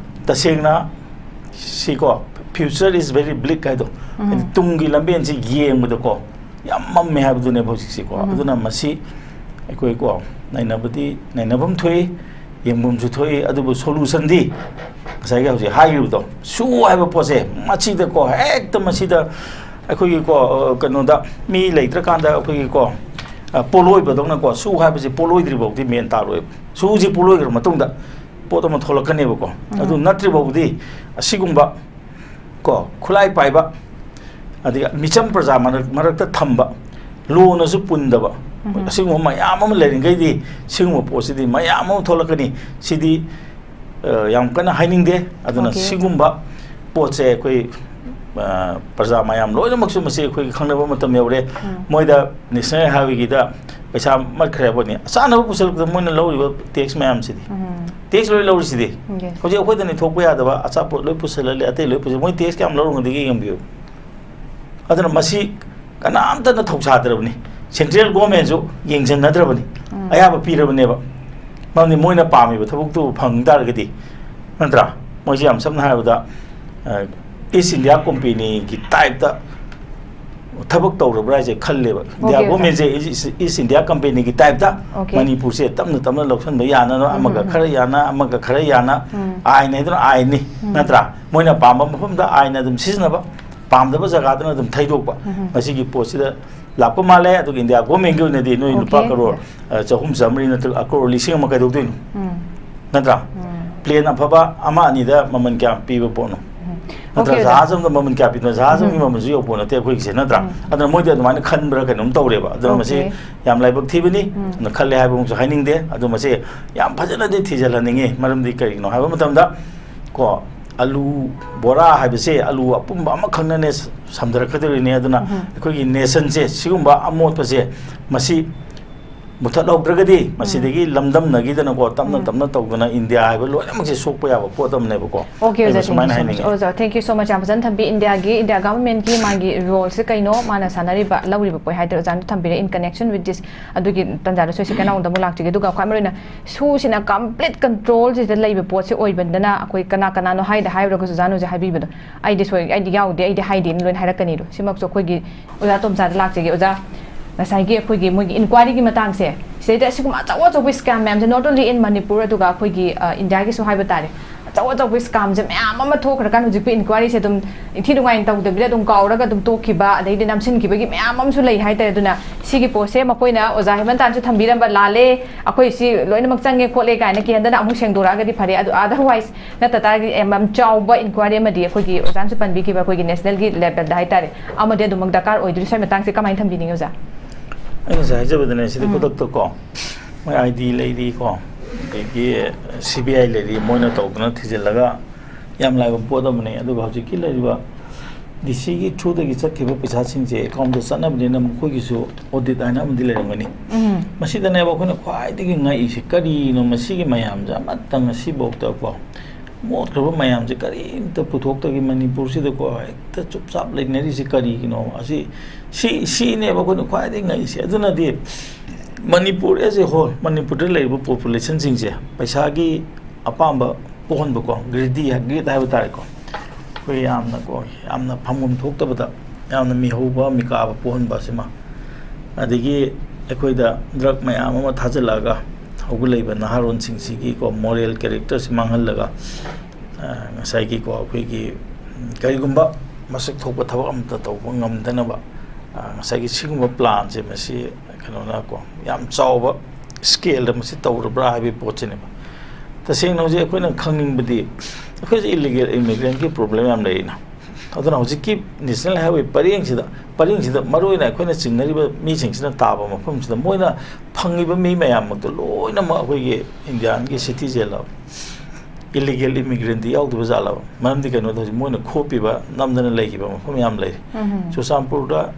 ꯇꯁꯦꯡꯅ ꯁꯤꯀꯣ, future is very bleak ꯍꯥꯏꯗꯣ, ꯎꯝ꯫ ꯍꯥꯏꯗꯤ ꯇꯨꯡꯒꯤ ꯂꯝꯕꯦꯟꯁꯤ ꯌꯦꯡꯕꯗꯀꯣ, ꯌꯥꯝ ꯃꯝꯃꯦ ꯍꯥꯏꯕꯗꯨꯅꯦꯕ ꯍꯧꯖꯤꯛꯁꯤꯀꯣ꯫ ꯎꯝ꯫ ꯑꯗꯨꯅ ꯃꯁꯤ ꯑꯩꯈꯣꯏꯀꯣ, ꯅꯩꯅꯕꯗꯤ, ꯅꯩꯅꯐꯝ ꯊꯣꯛꯏ, ꯌꯦꯡꯐꯝꯁꯨ ꯊꯣꯛꯏ, ꯑꯗꯨꯕꯨ solutionꯗꯤ ꯉꯁꯥꯏꯒꯤ ꯍꯧꯖꯤꯛ ꯍꯥꯏꯈꯤꯕꯗꯣ, ꯁꯨ ꯍꯥꯏꯕ ꯄꯣꯠꯁꯦ ꯃꯁꯤꯗꯀꯣ, ꯍꯦꯛꯇ ꯃꯁꯤꯗ ꯑꯩꯈꯣꯏꯒꯤꯀꯣ, ꯑ, ꯀꯩꯅꯣꯗ ꯃꯤ ꯂꯩꯇ꯭ꯔꯀꯥꯟꯗ ꯑꯩꯈꯣꯏꯒꯤꯀꯣ, ꯑ, ꯄꯣꯠꯂꯣꯏꯕꯗꯧꯅꯀꯣ, ꯁꯨ ꯍꯥꯏꯕꯁꯤ ꯄꯣꯠꯂꯣꯏꯗ꯭ꯔꯤ ꯐꯥꯎꯗꯤ ꯃꯦꯟ ꯇꯥꯔꯣꯏꯕ꯫ ꯁꯨꯁꯤ ꯄꯣꯠꯂꯣꯏꯈ꯭ꯔ ꯃꯇꯨꯡꯗ ꯄꯣꯠ ꯑꯃ ꯊꯣꯛꯂꯛꯀꯅꯦꯕꯀꯣ꯫ ꯎꯝ꯫ ꯑꯗꯨ ꯅꯠꯇ꯭ꯔꯤ ꯐꯥꯎꯗꯤ ꯑꯁꯤꯒꯨꯝꯕ ꯀꯣ, ꯈꯨꯠꯂꯥꯏ ꯄꯥꯏꯕ, ꯑꯗꯒꯤ ꯃꯤꯆꯝ ꯄ꯭ꯔꯖꯥ ꯃꯔꯛ-, ꯃꯔꯛꯇ ꯊꯝꯕ, ꯂꯣꯅꯁꯨ ꯄꯨꯟꯗꯕ, ꯑꯁꯤꯒꯨꯝꯕ ꯃꯌꯥꯝ ꯑꯃ ꯂꯩꯔꯤꯉꯩꯗꯤ ꯁꯤꯒꯨꯝꯕ ꯄꯣꯠꯁꯤꯗꯤ ꯃꯌꯥꯝ ꯑꯃ ꯊꯣꯛꯂꯛꯀꯅꯤ꯫ ꯁꯤꯗꯤ, ꯑ, ꯌꯥꯝ ꯀꯟꯅ ꯍꯥꯏꯅꯤꯡꯗꯦ꯫ ꯑꯗꯨꯅ Okay. ꯁꯤꯒꯨꯝꯕ ꯄꯣꯠꯁꯦ ꯑꯩꯈꯣꯏ, ꯑ, ꯄ꯭ꯔꯖꯥ ꯃꯌꯥꯝ ꯂꯣꯏꯅꯃꯛꯁꯨ ꯃꯁꯤ ꯑꯩꯈꯣꯏꯒꯤ ꯈꯪꯅꯕ ꯃꯇꯝ ꯌꯧꯔꯦ꯫ ꯃꯣꯏꯗ National Highwayꯒꯤꯗ ꯄꯩꯁꯥ ꯃꯠꯈ꯭ꯔꯦ ꯍꯥꯏꯕꯅꯤ꯫ ꯆꯥꯅꯕ ꯄꯨꯁꯜꯂꯛꯄꯗ ꯃꯣꯏꯅ ꯂꯧꯔꯤꯕ tax ꯃꯌꯥꯝꯁꯤꯗꯤ꯫ Tax ꯂꯣꯏ ꯂꯧꯔꯤꯁꯤꯗꯤ꯫ Yes. ꯍꯧꯖꯤꯛ ꯑꯩꯈꯣꯏꯗꯅꯤ ꯊꯣꯛꯄ ꯌꯥꯗꯕ ꯑꯆꯥꯄꯣꯠ ꯂꯣꯏ ꯄꯨꯁꯜꯍꯜꯂꯦ, ꯑꯇꯩ ꯂꯣꯏ ꯄꯨꯁꯜ-, ꯃꯣꯏ tax ꯀꯌꯥꯝ ꯂꯧꯔꯝꯒꯗꯒꯦ ꯌꯦꯡꯕꯤꯌꯨ꯫ ꯑꯗꯨꯅ ꯃꯁꯤ ꯀꯅꯥꯝꯇꯅ ꯊꯧꯁꯥꯗ꯭ꯔꯕꯅꯤ꯫ Central Governmentꯁꯨ ꯌꯦꯡꯁꯤꯟꯅꯗ꯭ꯔꯕꯅꯤ꯫ ꯑꯌꯥꯕ ꯄꯤꯔꯕꯅꯦꯕ꯫ ꯃꯔꯝꯗꯤ ꯃꯣꯏꯅ ꯄꯥꯝꯃꯤꯕ ꯊꯕꯛꯇꯨ ꯐꯪ ꯇꯥꯔꯒꯗꯤ, ꯅꯠꯇ꯭ꯔꯥ? ꯃꯣꯏꯁꯤ ꯌꯥꯝ ꯁꯝꯅ ꯍꯥꯏꯔꯕꯗ, ꯑ, East India Companyꯒꯤ typeꯇ ꯊꯕꯛ ꯇꯧꯔꯕ꯭ꯔꯥ ꯍꯥꯏꯁꯦ ꯈꯜꯂꯦꯕ꯫ India Okay, okay. Governmentꯁꯦ East, East India Companyꯒꯤ typeꯇ Okay. ꯃꯅꯤꯄꯨꯔꯁꯦ ꯇꯞꯅ ꯇꯞꯅ ꯂꯧꯁꯤꯟꯕ ꯌꯥꯅꯅ, ꯑꯃꯒ ꯎꯝ, ꯎꯝ. ꯈꯔ ꯌꯥꯅ, ꯑꯃꯒ ꯈꯔ ꯌꯥꯅ, ꯎꯝ. ꯑꯥꯏꯟ ꯍꯥꯏꯗꯨꯅ ꯑꯥꯏꯟꯅꯤ, ꯎꯝ. ꯅꯠꯇ꯭ꯔꯥ? ꯃꯣꯏꯅ ꯄꯥꯝꯕ ꯃꯐꯝꯗ ꯑꯥꯏꯟ ꯑꯗꯨꯝ ꯁꯤꯖꯤꯟꯅꯕ, ꯄꯥꯝꯗꯕ ꯖꯒꯥꯗꯅ ꯑꯗꯨꯝ ꯊꯩꯗꯣꯛꯄ꯫ ꯎꯝ. ꯃꯁꯤꯒꯤ ꯄꯣꯠꯁꯤꯗ ꯂꯥꯛꯄ ꯃꯥꯜꯂꯦ꯫ ꯑꯗꯨꯒ India Governmentꯀꯤ ꯑꯣꯏꯅꯗꯤ ꯅꯣꯏ ꯂꯨꯄꯥ Okay. ꯀꯔꯣꯔ, ꯑ, ꯆꯍꯨꯝ ꯆꯥꯃꯔꯤ ꯅꯠꯇ꯭ꯔꯒ ꯀꯔꯣꯔ ꯂꯤꯁꯤꯡ ꯑꯃ ꯀꯩꯗꯧꯗꯣꯏꯅꯣ? ꯎꯝ. ꯅꯠꯇ꯭ꯔꯥ? ꯎꯝ. Plane ꯑꯐꯕ ꯑꯃ ꯑꯅꯤꯗ ꯃꯃꯜ ꯀꯌꯥ ꯄꯤꯕ ꯄꯣꯠꯅꯣ? ꯎꯝ. ꯅꯠꯇ꯭ꯔ Okay, ꯑꯣꯖꯥ꯫ ꯖꯍꯥꯖ ꯑꯃꯗ ꯃꯃꯜ ꯀꯌꯥ ꯄꯤꯕꯅꯣ? ꯖꯍꯥꯖ ꯑꯃꯒꯤ ꯎꯝ꯫ ꯃꯃꯜꯁꯨ ꯌꯧꯄꯣꯠ ꯅꯠꯇꯦ ꯑꯩꯈꯣꯏꯒꯤꯁꯦ, ꯅꯠꯇ꯭ꯔꯥ? ꯎꯝ꯫ ꯑꯗꯨꯅ ꯃꯣꯏꯗꯤ ꯑꯗꯨꯃꯥꯏꯅ ꯈꯟꯕ꯭ꯔꯥ ꯀꯩꯅꯣꯝ ꯇꯧꯔꯦꯕ꯫ ꯑꯗꯨꯅ ꯃꯁꯤ Okay. ꯌꯥꯝ ꯂꯥꯏꯕꯛ ꯊꯤꯕꯅꯤ꯫ ꯎꯝ꯫ ꯑꯗꯨꯅ ꯈꯜꯂꯦ ꯍꯥꯏꯕ ꯑꯃꯁꯨ ꯍꯥꯏꯅꯤꯡꯗꯦ꯫ ꯑꯗꯨ ꯃꯁꯤ ꯌꯥꯝ ꯐꯖꯅꯗꯤ ꯊꯤꯖꯤꯜꯍꯟꯅꯤꯡꯉꯤ꯫ ꯃꯔꯝꯗꯤ ꯀꯔꯤꯒꯤꯅꯣ ꯍꯥꯏꯕ ꯃꯇꯝꯗ, ꯀꯣ, ꯑꯂꯨ ꯕꯣꯔꯥ ꯍꯥꯏꯕꯁꯦ ꯑꯂꯨ ꯑꯄꯨꯝꯕ ꯑꯃꯈꯛꯅꯅꯦ ꯁ-, ꯁꯝꯊꯔꯛꯀꯗꯧꯔꯤꯅꯤ꯫ ꯑꯗꯨꯅ ꯎꯝ꯫ ꯑꯩꯈꯣꯏꯒꯤ nationꯁꯦ ꯁꯤꯒꯨꯝꯕ ꯑꯃꯣꯠꯄꯁꯦ ꯃꯁꯤ ꯃꯨꯊꯠꯍꯧꯗ꯭ꯔꯒꯗꯤ ꯎꯝ꯫ ꯃꯁꯤꯗꯒꯤ ꯂꯝꯗꯝꯅꯈꯤꯗꯅꯀꯣ, ꯇꯞꯅ ꯎꯝ꯫ ꯇꯞꯅ ꯇꯧꯗꯅ ꯏꯟꯗꯤꯌꯥ ꯍꯥꯏꯕ ꯂꯣꯏꯅꯃꯛꯁꯦ ꯁꯣꯛꯄ ꯌꯥꯕ ꯄꯣꯠ ꯑꯃꯅꯦꯕꯀꯣ꯫ Okay, ꯑꯩꯅ ꯑꯣꯖꯥ, thank you ꯁꯨꯃꯥꯏꯅ so much. ꯍꯥꯏꯅꯤꯡꯉꯤ꯫ ꯑꯣꯖꯥ, thank you so much꯫ ꯌꯥꯝ ꯐꯖꯅ ꯊꯝꯕꯤ꯫ ꯏꯟꯗꯤꯌꯥꯒꯤ, ꯏꯟꯗꯤꯌꯥ governmentꯀꯤ ꯃꯥꯒꯤ roleꯁꯦ ꯀꯩꯅꯣ, ꯃꯥꯅ ꯁꯥꯟꯅꯔꯤꯕ, ꯂꯧꯔꯤꯕ point ꯍꯥꯏꯗꯣ ꯑꯣꯖꯥꯅ ꯊꯝꯕꯤꯔꯦ, in connection with this꯫ ꯑꯗꯨꯒꯤ ꯇꯥꯟꯖꯥꯗ ꯁꯣꯏꯁꯤ ꯀꯅꯥꯎꯗ ꯑꯃꯨꯛ ꯂꯥꯛꯆꯒꯦ꯫ ꯑꯗꯨꯒ ꯈ꯭ꯋꯥꯏ ꯃꯔꯨꯑꯣꯏꯅ ꯁꯨꯁꯤꯅ complete controlꯁꯤꯗ ꯂꯩꯕ ꯄꯣꯠꯁꯤ ꯑꯣꯏꯕꯅꯤꯅ ꯑꯩꯈꯣꯏ ꯀꯅꯥ ꯀꯅꯥꯅꯣ ꯍꯥꯏꯗ ꯍꯥꯏꯔꯨꯔꯒꯁꯨ ꯑꯣꯖꯥꯅ ꯍꯧꯖꯤꯛ ꯍꯥꯏꯕꯤꯕꯗꯣ, "ꯑꯩꯗꯤ ꯁꯣꯏ, ꯑꯩꯗꯤ ꯌꯥꯎꯗꯦ, ꯑꯩꯗꯤ ꯍꯥꯏꯗꯦꯅ" ꯂꯣꯏꯅ ꯍꯥꯏꯔꯛꯀꯅꯤꯗꯣ꯫ ꯁꯤꯃꯛꯁꯨ ꯑꯩꯈꯣꯏꯒꯤ ꯑꯣꯖꯥ ꯇꯣꯝꯆꯥꯗ ꯂꯥꯛꯆꯒꯦ꯫ ꯑꯣꯖꯥ, ꯉꯁꯥꯏꯒꯤ ꯑꯩꯈꯣꯏꯒꯤ ꯃꯣꯏꯒꯤ inquiryꯒꯤ ꯃꯇꯥꯡꯁꯦ, ꯁꯤꯗꯩꯗ ꯑꯁꯤꯒꯨꯝꯕ ꯑꯆꯧ ꯑꯆꯧꯕ scam ꯃꯌꯥꯝꯁꯦ, not only in ꯃꯅꯤꯄꯨꯔ, ꯑꯗꯨꯒ ꯑꯩꯈꯣꯏꯒꯤ, ꯑ, ꯏꯟꯗꯤꯌꯥꯒꯤꯁꯨ ꯍꯥꯏꯕ ꯇꯥꯔꯦ, ꯑꯆꯧ ꯑꯆꯧꯕ scamꯁꯦ ꯃꯌꯥꯝ ꯑꯃ ꯊꯣꯛꯈ꯭ꯔꯀꯥꯟꯗ ꯍꯧꯖꯤꯛꯄꯨ inquiryꯁꯦ ꯑꯗꯨꯝ ꯏꯟꯊꯤ ꯅꯨꯡꯉꯥꯏꯅ ꯇꯧꯗꯕꯤꯗ ꯑꯗꯨꯝ ꯀꯥꯎꯔꯒ ꯑꯗꯨꯝ ꯇꯣꯛꯈꯤꯕ, ꯑꯗꯩꯗꯤ ꯅꯝꯁꯤꯟꯈꯤꯕꯒꯤ ꯃꯌꯥꯝ ꯑꯃꯁꯨ ꯂꯩ ꯍꯥꯏꯇꯥꯔꯦ꯫ ꯑꯗꯨꯅ ꯁꯤꯒꯤ ꯄꯣꯠꯁꯦ ꯃꯈꯣꯏꯅ ꯑꯣꯖꯥ ꯍꯦꯃꯟꯇꯥꯟꯁꯨ ꯊꯝꯕꯤꯔꯝꯕ ꯂꯥꯜꯂꯦ, ꯑꯩꯈꯣꯏ ꯁꯤ ꯂꯣꯏꯅꯃꯛ ꯆꯪꯉꯦ ꯈꯣꯠꯂꯦ ꯀꯥꯏꯅ ꯀꯤꯍꯟꯗꯅ ꯑꯃꯨꯛ ꯁꯦꯡꯗꯣꯔꯛꯑꯒꯗꯤ ꯐꯔꯦ꯫ ꯑꯗꯨ otherwise ꯅꯠꯇ ꯇꯥꯔꯒꯗꯤ ꯌꯥꯝ, ꯌꯥꯝ ꯆꯥꯎꯕ inquiry ꯑꯃꯗꯤ ꯑꯩꯈꯣꯏꯒꯤ ꯑꯣꯖꯥꯅꯁꯨ ꯄꯟꯕꯤꯈꯤꯕ ꯑꯩꯈꯣꯏꯒꯤ nationalꯒꯤ levelꯗ ꯍꯥꯏꯇꯥꯔꯦ ꯑꯃꯗꯤ ꯑꯗꯨꯃꯛ ꯗꯔꯀꯥꯔ ꯑꯣꯏꯗꯣꯔꯤ꯫ ꯁ꯭ꯋꯥꯏ ꯃꯇꯥꯡꯁꯦ ꯀꯃꯥꯏꯅ ꯊꯝꯕꯤꯅꯤꯡꯉꯤ ꯑꯣꯖꯥ? ꯑꯩ ꯉꯁꯥꯏ ꯍꯥꯏꯖꯕꯗꯨꯅꯦ, ꯁꯤꯗꯤ ꯎꯝ꯫ ꯈꯨꯗꯛꯇꯀꯣ ꯃꯣꯏ ID ꯂꯩꯔꯤꯀꯣ, ꯑꯗꯒꯤ CBI ꯂꯩꯔꯤ, ꯃꯣꯏꯅ ꯇꯧꯗꯅ ꯊꯤꯖꯤꯜꯂꯒ ꯌꯥꯝ ꯂꯥꯏꯕ ꯄꯣꯠ ꯑꯃꯅꯤ꯫ ꯑꯗꯨꯒ ꯍꯧꯖꯤꯛꯀꯤ ꯂꯩꯔꯤꯕ DCꯒꯤ throughꯗꯒꯤ ꯆꯠꯈꯤꯕ ꯄꯩꯁꯥꯁꯤꯡꯁꯦ accountꯇ ꯆꯠꯅꯕꯅꯤꯅ ꯃꯈꯣꯏꯒꯤꯁꯨ audit ꯍꯥꯏꯅ ꯑꯃꯗꯤ ꯂꯩꯔꯝꯒꯅꯤ꯫ ꯎꯝ꯫ ꯃꯁꯤꯗꯅꯦꯕ ꯑꯩꯈꯣꯏꯅ ꯈ꯭ꯋꯥꯏꯗꯒꯤ ꯉꯛꯏꯁꯦ, ꯀꯔꯤꯅꯣ ꯃꯁꯤꯒꯤ ꯃꯌꯥꯝꯁꯦ ꯑꯃꯠꯇ ꯉꯁꯤꯐꯥꯎꯗꯀꯣ ꯃꯣꯠꯈ꯭ꯔꯕ ꯃꯌꯥꯝꯁꯦ ꯀꯔꯤꯝꯇ ꯄꯨꯊꯣꯛꯇꯒꯤ ꯃꯅꯤꯄꯨꯔꯁꯤꯗꯀꯣ ꯍꯦꯛꯇ ꯆꯨꯞ ꯆꯥꯞ ꯂꯩꯅꯔꯤꯁꯦ ꯀꯔꯤꯒꯤꯅꯣ? ꯑꯁꯤ, ꯁꯤ, ꯁꯤꯅꯦꯕ ꯑꯩꯈꯣꯏꯅ ꯈ꯭ꯋꯥꯏꯗꯒꯤ ꯉꯛꯏꯁꯦ꯫ ꯑꯗꯨꯅꯗꯤ ꯃꯅꯤꯄꯨꯔ as a whole, ꯃꯅꯤꯄꯨꯔꯗ ꯂꯩꯔꯤꯕ populationꯁꯤꯡꯁꯦ ꯄꯩꯁꯥꯒꯤ ꯑꯄꯥꯝꯕ ꯄꯣꯛꯍꯟꯕꯀꯣ, greedy, greed ꯍꯥꯏꯕ ꯇꯥꯔꯦꯀꯣ, ꯑꯩꯈꯣꯏ ꯌꯥꯝꯅꯀꯣ, ꯌꯥꯝꯅ ꯐꯪꯐꯝ ꯊꯣꯛꯇꯕꯗ ꯌꯥꯝꯅ ꯃꯤꯍꯧꯕ ꯃꯤꯀꯥꯕ ꯄꯣꯛꯍꯟꯕ ꯑꯁꯤꯃ, ꯑꯗꯒꯤ ꯑꯩꯈꯣꯏꯗ drug ꯃꯌꯥꯝ ꯑꯃ ꯊꯥꯖꯤꯜꯂꯛꯑꯒ ꯍꯧꯒꯠꯂꯛꯏꯕ ꯅꯍꯥꯔꯣꯟꯁꯤꯡꯁꯤꯒꯤꯀꯣ moral characterꯁꯤ ꯃꯥꯡꯍꯜꯂꯒ, ꯑ, ꯉꯁꯥꯏꯒꯤꯀꯣ ꯑꯩꯈꯣꯏꯒꯤ, ꯎꯝ, ꯀꯔꯤꯒꯨꯝꯕ ꯃꯁꯛ ꯊꯣꯛꯄ ꯊꯕꯛ ꯑꯃꯇ ꯇꯧꯕ ꯉꯝꯗꯅꯕ, ꯑ, ꯉꯁꯥꯏꯒꯤ ꯁꯤꯒꯨꯝꯕ planꯁꯦ ꯃꯁꯤ ꯀꯩꯅꯣꯅꯀꯣ ꯌꯥꯝ ꯆꯥꯎꯕ scaleꯗ ꯃꯁꯤ ꯇꯧꯔꯕ꯭ꯔꯥ ꯍꯥꯏꯕꯒꯤ ꯄꯣꯠꯁꯤꯅꯦꯕ꯫ ꯇꯁꯦꯡꯅ ꯍꯧꯖꯤꯛ ꯑꯩꯈꯣꯏꯅ ꯈꯪꯅꯤꯡꯕꯗꯤ ꯑꯩꯈꯣꯏꯁꯦ illegal immigrantꯀꯤ problem ꯌꯥꯝ ꯂꯩꯔꯤꯅ꯫ ꯑꯗꯨꯅ ꯍꯧꯖꯤꯛꯀꯤ National Highway ꯄꯔꯦꯡꯁꯤꯗ, ꯄꯔꯤꯡꯁꯤꯗ ꯃꯔꯨꯑꯣꯏꯅ ꯑꯩꯈꯣꯏꯅ ꯆꯤꯡꯅꯔꯤꯕ ꯃꯤꯁꯤꯡꯁꯤꯅ ꯇꯥꯕ ꯃꯐꯝꯁꯤꯗ ꯃꯣꯏꯅ ꯐꯪꯉꯤꯕ ꯃꯤ ꯃꯌꯥꯝꯃꯛꯇꯣ ꯂꯣꯏꯅꯃꯛ ꯑꯩꯈꯣꯏꯒꯤ Indianꯒꯤ citizenꯂꯕ, illegal immigrantꯇꯤ ꯌꯥꯎꯗꯕ ꯖꯥꯠꯂꯕ? ꯃꯔꯝꯗꯤ ꯀꯩꯅꯣꯗ ꯍꯧꯖꯤꯛ ꯃꯣꯏꯅ ꯈꯣꯞꯄꯤꯕ, ꯅꯝꯗꯅ ꯂꯩꯈꯤꯕ ꯃꯐꯝ ꯌꯥꯝ ꯂꯩꯔꯤ꯫ ꯎꯝ꯫ ꯆꯨꯔꯆꯥꯟꯄꯨꯔꯗ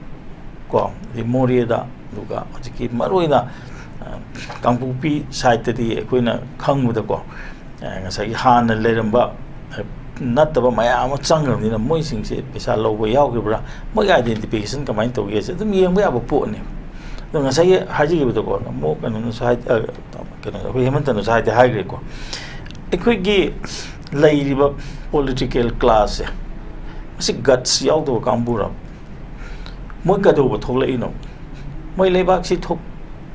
ꯀꯣ, ꯑꯗꯩ ꯃꯣꯔꯦꯗ, ꯑꯗꯨꯒ ꯍꯧꯖꯤꯛꯀꯤ ꯃꯔꯨꯑꯣꯏꯅ, ꯑ, ꯀꯥꯡꯄꯣꯛꯄꯤ sideꯇꯗꯤ ꯑꯩꯈꯣꯏꯅ ꯈꯪꯕꯗꯀꯣ, ꯑ, ꯉꯁꯥꯏꯒꯤ ꯍꯥꯟꯅ ꯂꯩꯔꯝꯕ, ꯑ, ꯅꯠꯇꯕ ꯃꯌꯥꯝ ꯑꯃ ꯆꯪꯈ꯭ꯔꯕꯅꯤꯅ ꯃꯣꯏꯁꯤꯡꯁꯦ ꯄꯩꯁꯥ ꯂꯧꯕ ꯌꯥꯎꯈꯤꯕ꯭ꯔꯥ, ꯃꯣꯏꯒꯤ identification ꯀꯃꯥꯏꯅ ꯇꯧꯒꯦꯁꯦ ꯑꯗꯨꯝ ꯌꯦꯡꯕ ꯌꯥꯕ ꯄꯣꯠꯅꯦ꯫ ꯑꯗꯣ ꯉꯁꯥꯏꯒꯤ ꯍꯥꯏꯖꯈꯤꯕꯗꯀꯣ, ꯑꯃꯨꯛ ꯀꯩꯅꯣꯅꯁꯨ ꯍꯥꯏ-, ꯑ, ꯀꯩꯅꯣ, ꯑꯩꯈꯣꯏ ꯍꯦꯃꯟꯇꯅꯁꯨ ꯍꯥꯏꯗꯤ ꯍꯥꯏꯈ꯭ꯔꯦꯀꯣ, ꯑꯩꯈꯣꯏꯒꯤ ꯂꯩꯔꯤꯕ political classꯁꯦ, ꯃꯁꯤ guts ꯌꯥꯎꯗꯕ ꯀꯥꯡꯕꯨꯔ? ꯃꯣꯏ ꯀꯩꯗꯧꯕ ꯊꯣꯛꯂꯛꯏꯅꯣ? ꯃꯣꯏ ꯂꯩꯕꯥꯛꯁꯤ ꯊꯣꯛ-,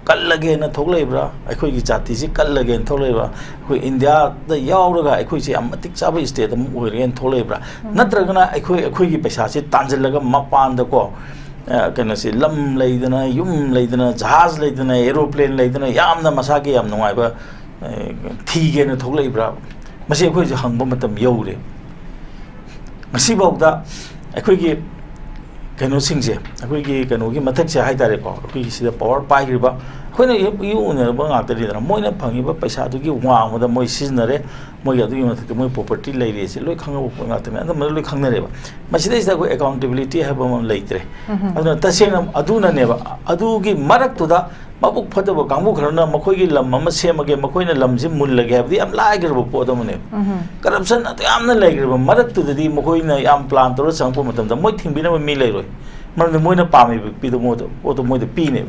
ꯀꯜꯂꯒꯦꯅ ꯊꯣꯛꯂꯛꯏꯕ꯭ꯔꯥ? ꯑꯩꯈꯣꯏꯒꯤ ꯖꯥꯇꯤꯁꯤ ꯀꯜꯂꯒꯦꯅ ꯊꯣꯛꯂꯛꯏꯕ꯭ꯔꯥ? ꯑꯩꯈꯣꯏ ꯏꯟꯗꯤꯌꯥꯗ ꯌꯥꯎꯔꯒ ꯑꯩꯈꯣꯏꯁꯦ ꯌꯥꯝ ꯃꯇꯤꯛ ꯆꯥꯕ ꯏꯁꯇꯦꯠ ꯑꯃ ꯑꯣꯏꯔꯒꯦꯅ ꯊꯣꯛꯂꯛꯏꯕ꯭ꯔꯥ? ꯅꯠꯇ꯭ꯔꯒꯅ ꯑꯩꯈꯣꯏ, ꯑꯩꯈꯣꯏꯒꯤ ꯄꯩꯁꯥꯁꯤ ꯇꯥꯟꯁꯤꯜꯂꯒ ꯃꯄꯥꯟꯗꯀꯣ, ꯑ, ꯀꯩꯅꯣꯁꯤ, ꯂꯝ ꯂꯩꯗꯅ, ꯌꯨꯝ ꯂꯩꯗꯅ, ꯖꯍꯥꯖ ꯂꯩꯗꯅ, ꯑꯦꯔꯣꯄ꯭ꯂꯦꯟ ꯂꯩꯗꯅ, ꯌꯥꯝꯅ ꯃꯁꯥꯒꯤ ꯌꯥꯝ ꯅꯨꯡꯉꯥꯏꯕ, ꯑ, ꯊꯤꯒꯦꯅ ꯊꯣꯛꯂꯛꯏꯕ꯭ꯔꯥ? ꯃꯁꯤ ꯑꯩꯈꯣꯏꯁꯨ ꯍꯪꯕ ꯃꯇꯝ ꯌꯧꯔꯦ꯫ ꯉꯁꯤꯐꯥꯎꯗ ꯑꯩꯈꯣꯏꯒꯤ ꯀꯩꯅꯣꯁꯤꯡꯁꯦ, ꯑꯩꯈꯣꯏꯒꯤ ꯀꯩꯅꯣꯒꯤ ꯃꯊꯛꯁꯦ ꯍꯥꯏ ꯇꯥꯔꯦꯀꯣ, ꯑꯩꯈꯣꯏꯒꯤ ꯁꯤꯗ ꯄꯋꯥꯔ ꯄꯥꯏꯈ꯭ꯔꯤꯕ, ꯑꯩꯈꯣꯏꯅ ꯏ-, ꯏꯎ ꯎꯅꯔꯕ ꯉꯥꯛꯇꯅꯤꯗꯅ, ꯃꯣꯏꯅ ꯐꯪꯉꯤꯕ ꯄꯩꯁꯥꯗꯨꯒꯤ ꯋꯥꯡꯃꯗ ꯃꯣꯏ ꯁꯤꯖꯤꯟꯅꯔꯦ, ꯃꯣꯏꯒꯤ ꯑꯗꯨꯒꯤ ꯃꯊꯛꯇ ꯃꯣꯏ ꯄ꯭ꯔꯣꯄꯔꯇꯤ ꯂꯩꯔꯦꯁꯦ ꯂꯣꯏ ꯈꯪꯉꯕ ꯄꯣꯠ ꯉꯥꯛꯇꯅꯦ, ꯑꯗꯨꯝꯕꯗ ꯂꯣꯏ ꯈꯪꯅꯔꯦꯕ꯫ ꯃꯁꯤꯗꯩꯁꯤꯗ ꯑꯩꯈꯣꯏ ꯑꯦꯀꯥꯎꯟꯇꯦꯕꯤꯂꯤꯇꯤ ꯍꯥꯏꯕ ꯑꯃ ꯂꯩꯇ꯭ꯔꯦ꯫ ꯑꯗꯨꯅ ꯇꯁꯦꯡꯅ ꯑꯗꯨꯅꯅꯦꯕ, ꯑꯗꯨꯒꯤ ꯃꯔꯛꯇꯨꯗ ꯃꯕꯨꯛ ꯐꯠꯇꯕ ꯀꯥꯡꯕꯨ ꯈꯔꯅ ꯃꯈꯣꯏꯒꯤ ꯂꯝ ꯑꯃ ꯁꯦꯝꯃꯒꯦ, ꯃꯈꯣꯏꯅ ꯂꯝꯁꯤ ꯃꯨꯜꯂꯒꯦ ꯍꯥꯏꯕꯗꯤ ꯌꯥꯝ ꯂꯥꯏꯈ꯭ꯔꯕ ꯄꯣꯠ ꯑꯃꯅꯦꯕ꯫ ꯀꯔꯞꯁꯟ ꯑꯗꯨ ꯌꯥꯝꯅ ꯂꯩꯈ꯭ꯔꯕ ꯃꯔꯛꯇꯨꯗꯗꯤ ꯃꯈꯣꯏꯅ ꯌꯥꯝ ꯄ꯭ꯂꯥꯟ ꯇꯧꯔ ꯆꯪꯉꯛꯄ ꯃꯇꯝꯗ ꯃꯣꯏ ꯊꯤꯡꯕꯤꯅꯕ ꯃꯤ ꯂꯩꯔꯣꯏ꯫ ꯃꯔꯝꯗꯤ ꯃꯣꯏꯅ ꯄꯥꯝꯃꯤꯕ ꯄꯤꯗꯣ ꯃꯣꯏꯗ, ꯄꯣꯠꯇꯣ ꯃꯣꯏꯗ ꯄꯤꯅꯦꯕ꯫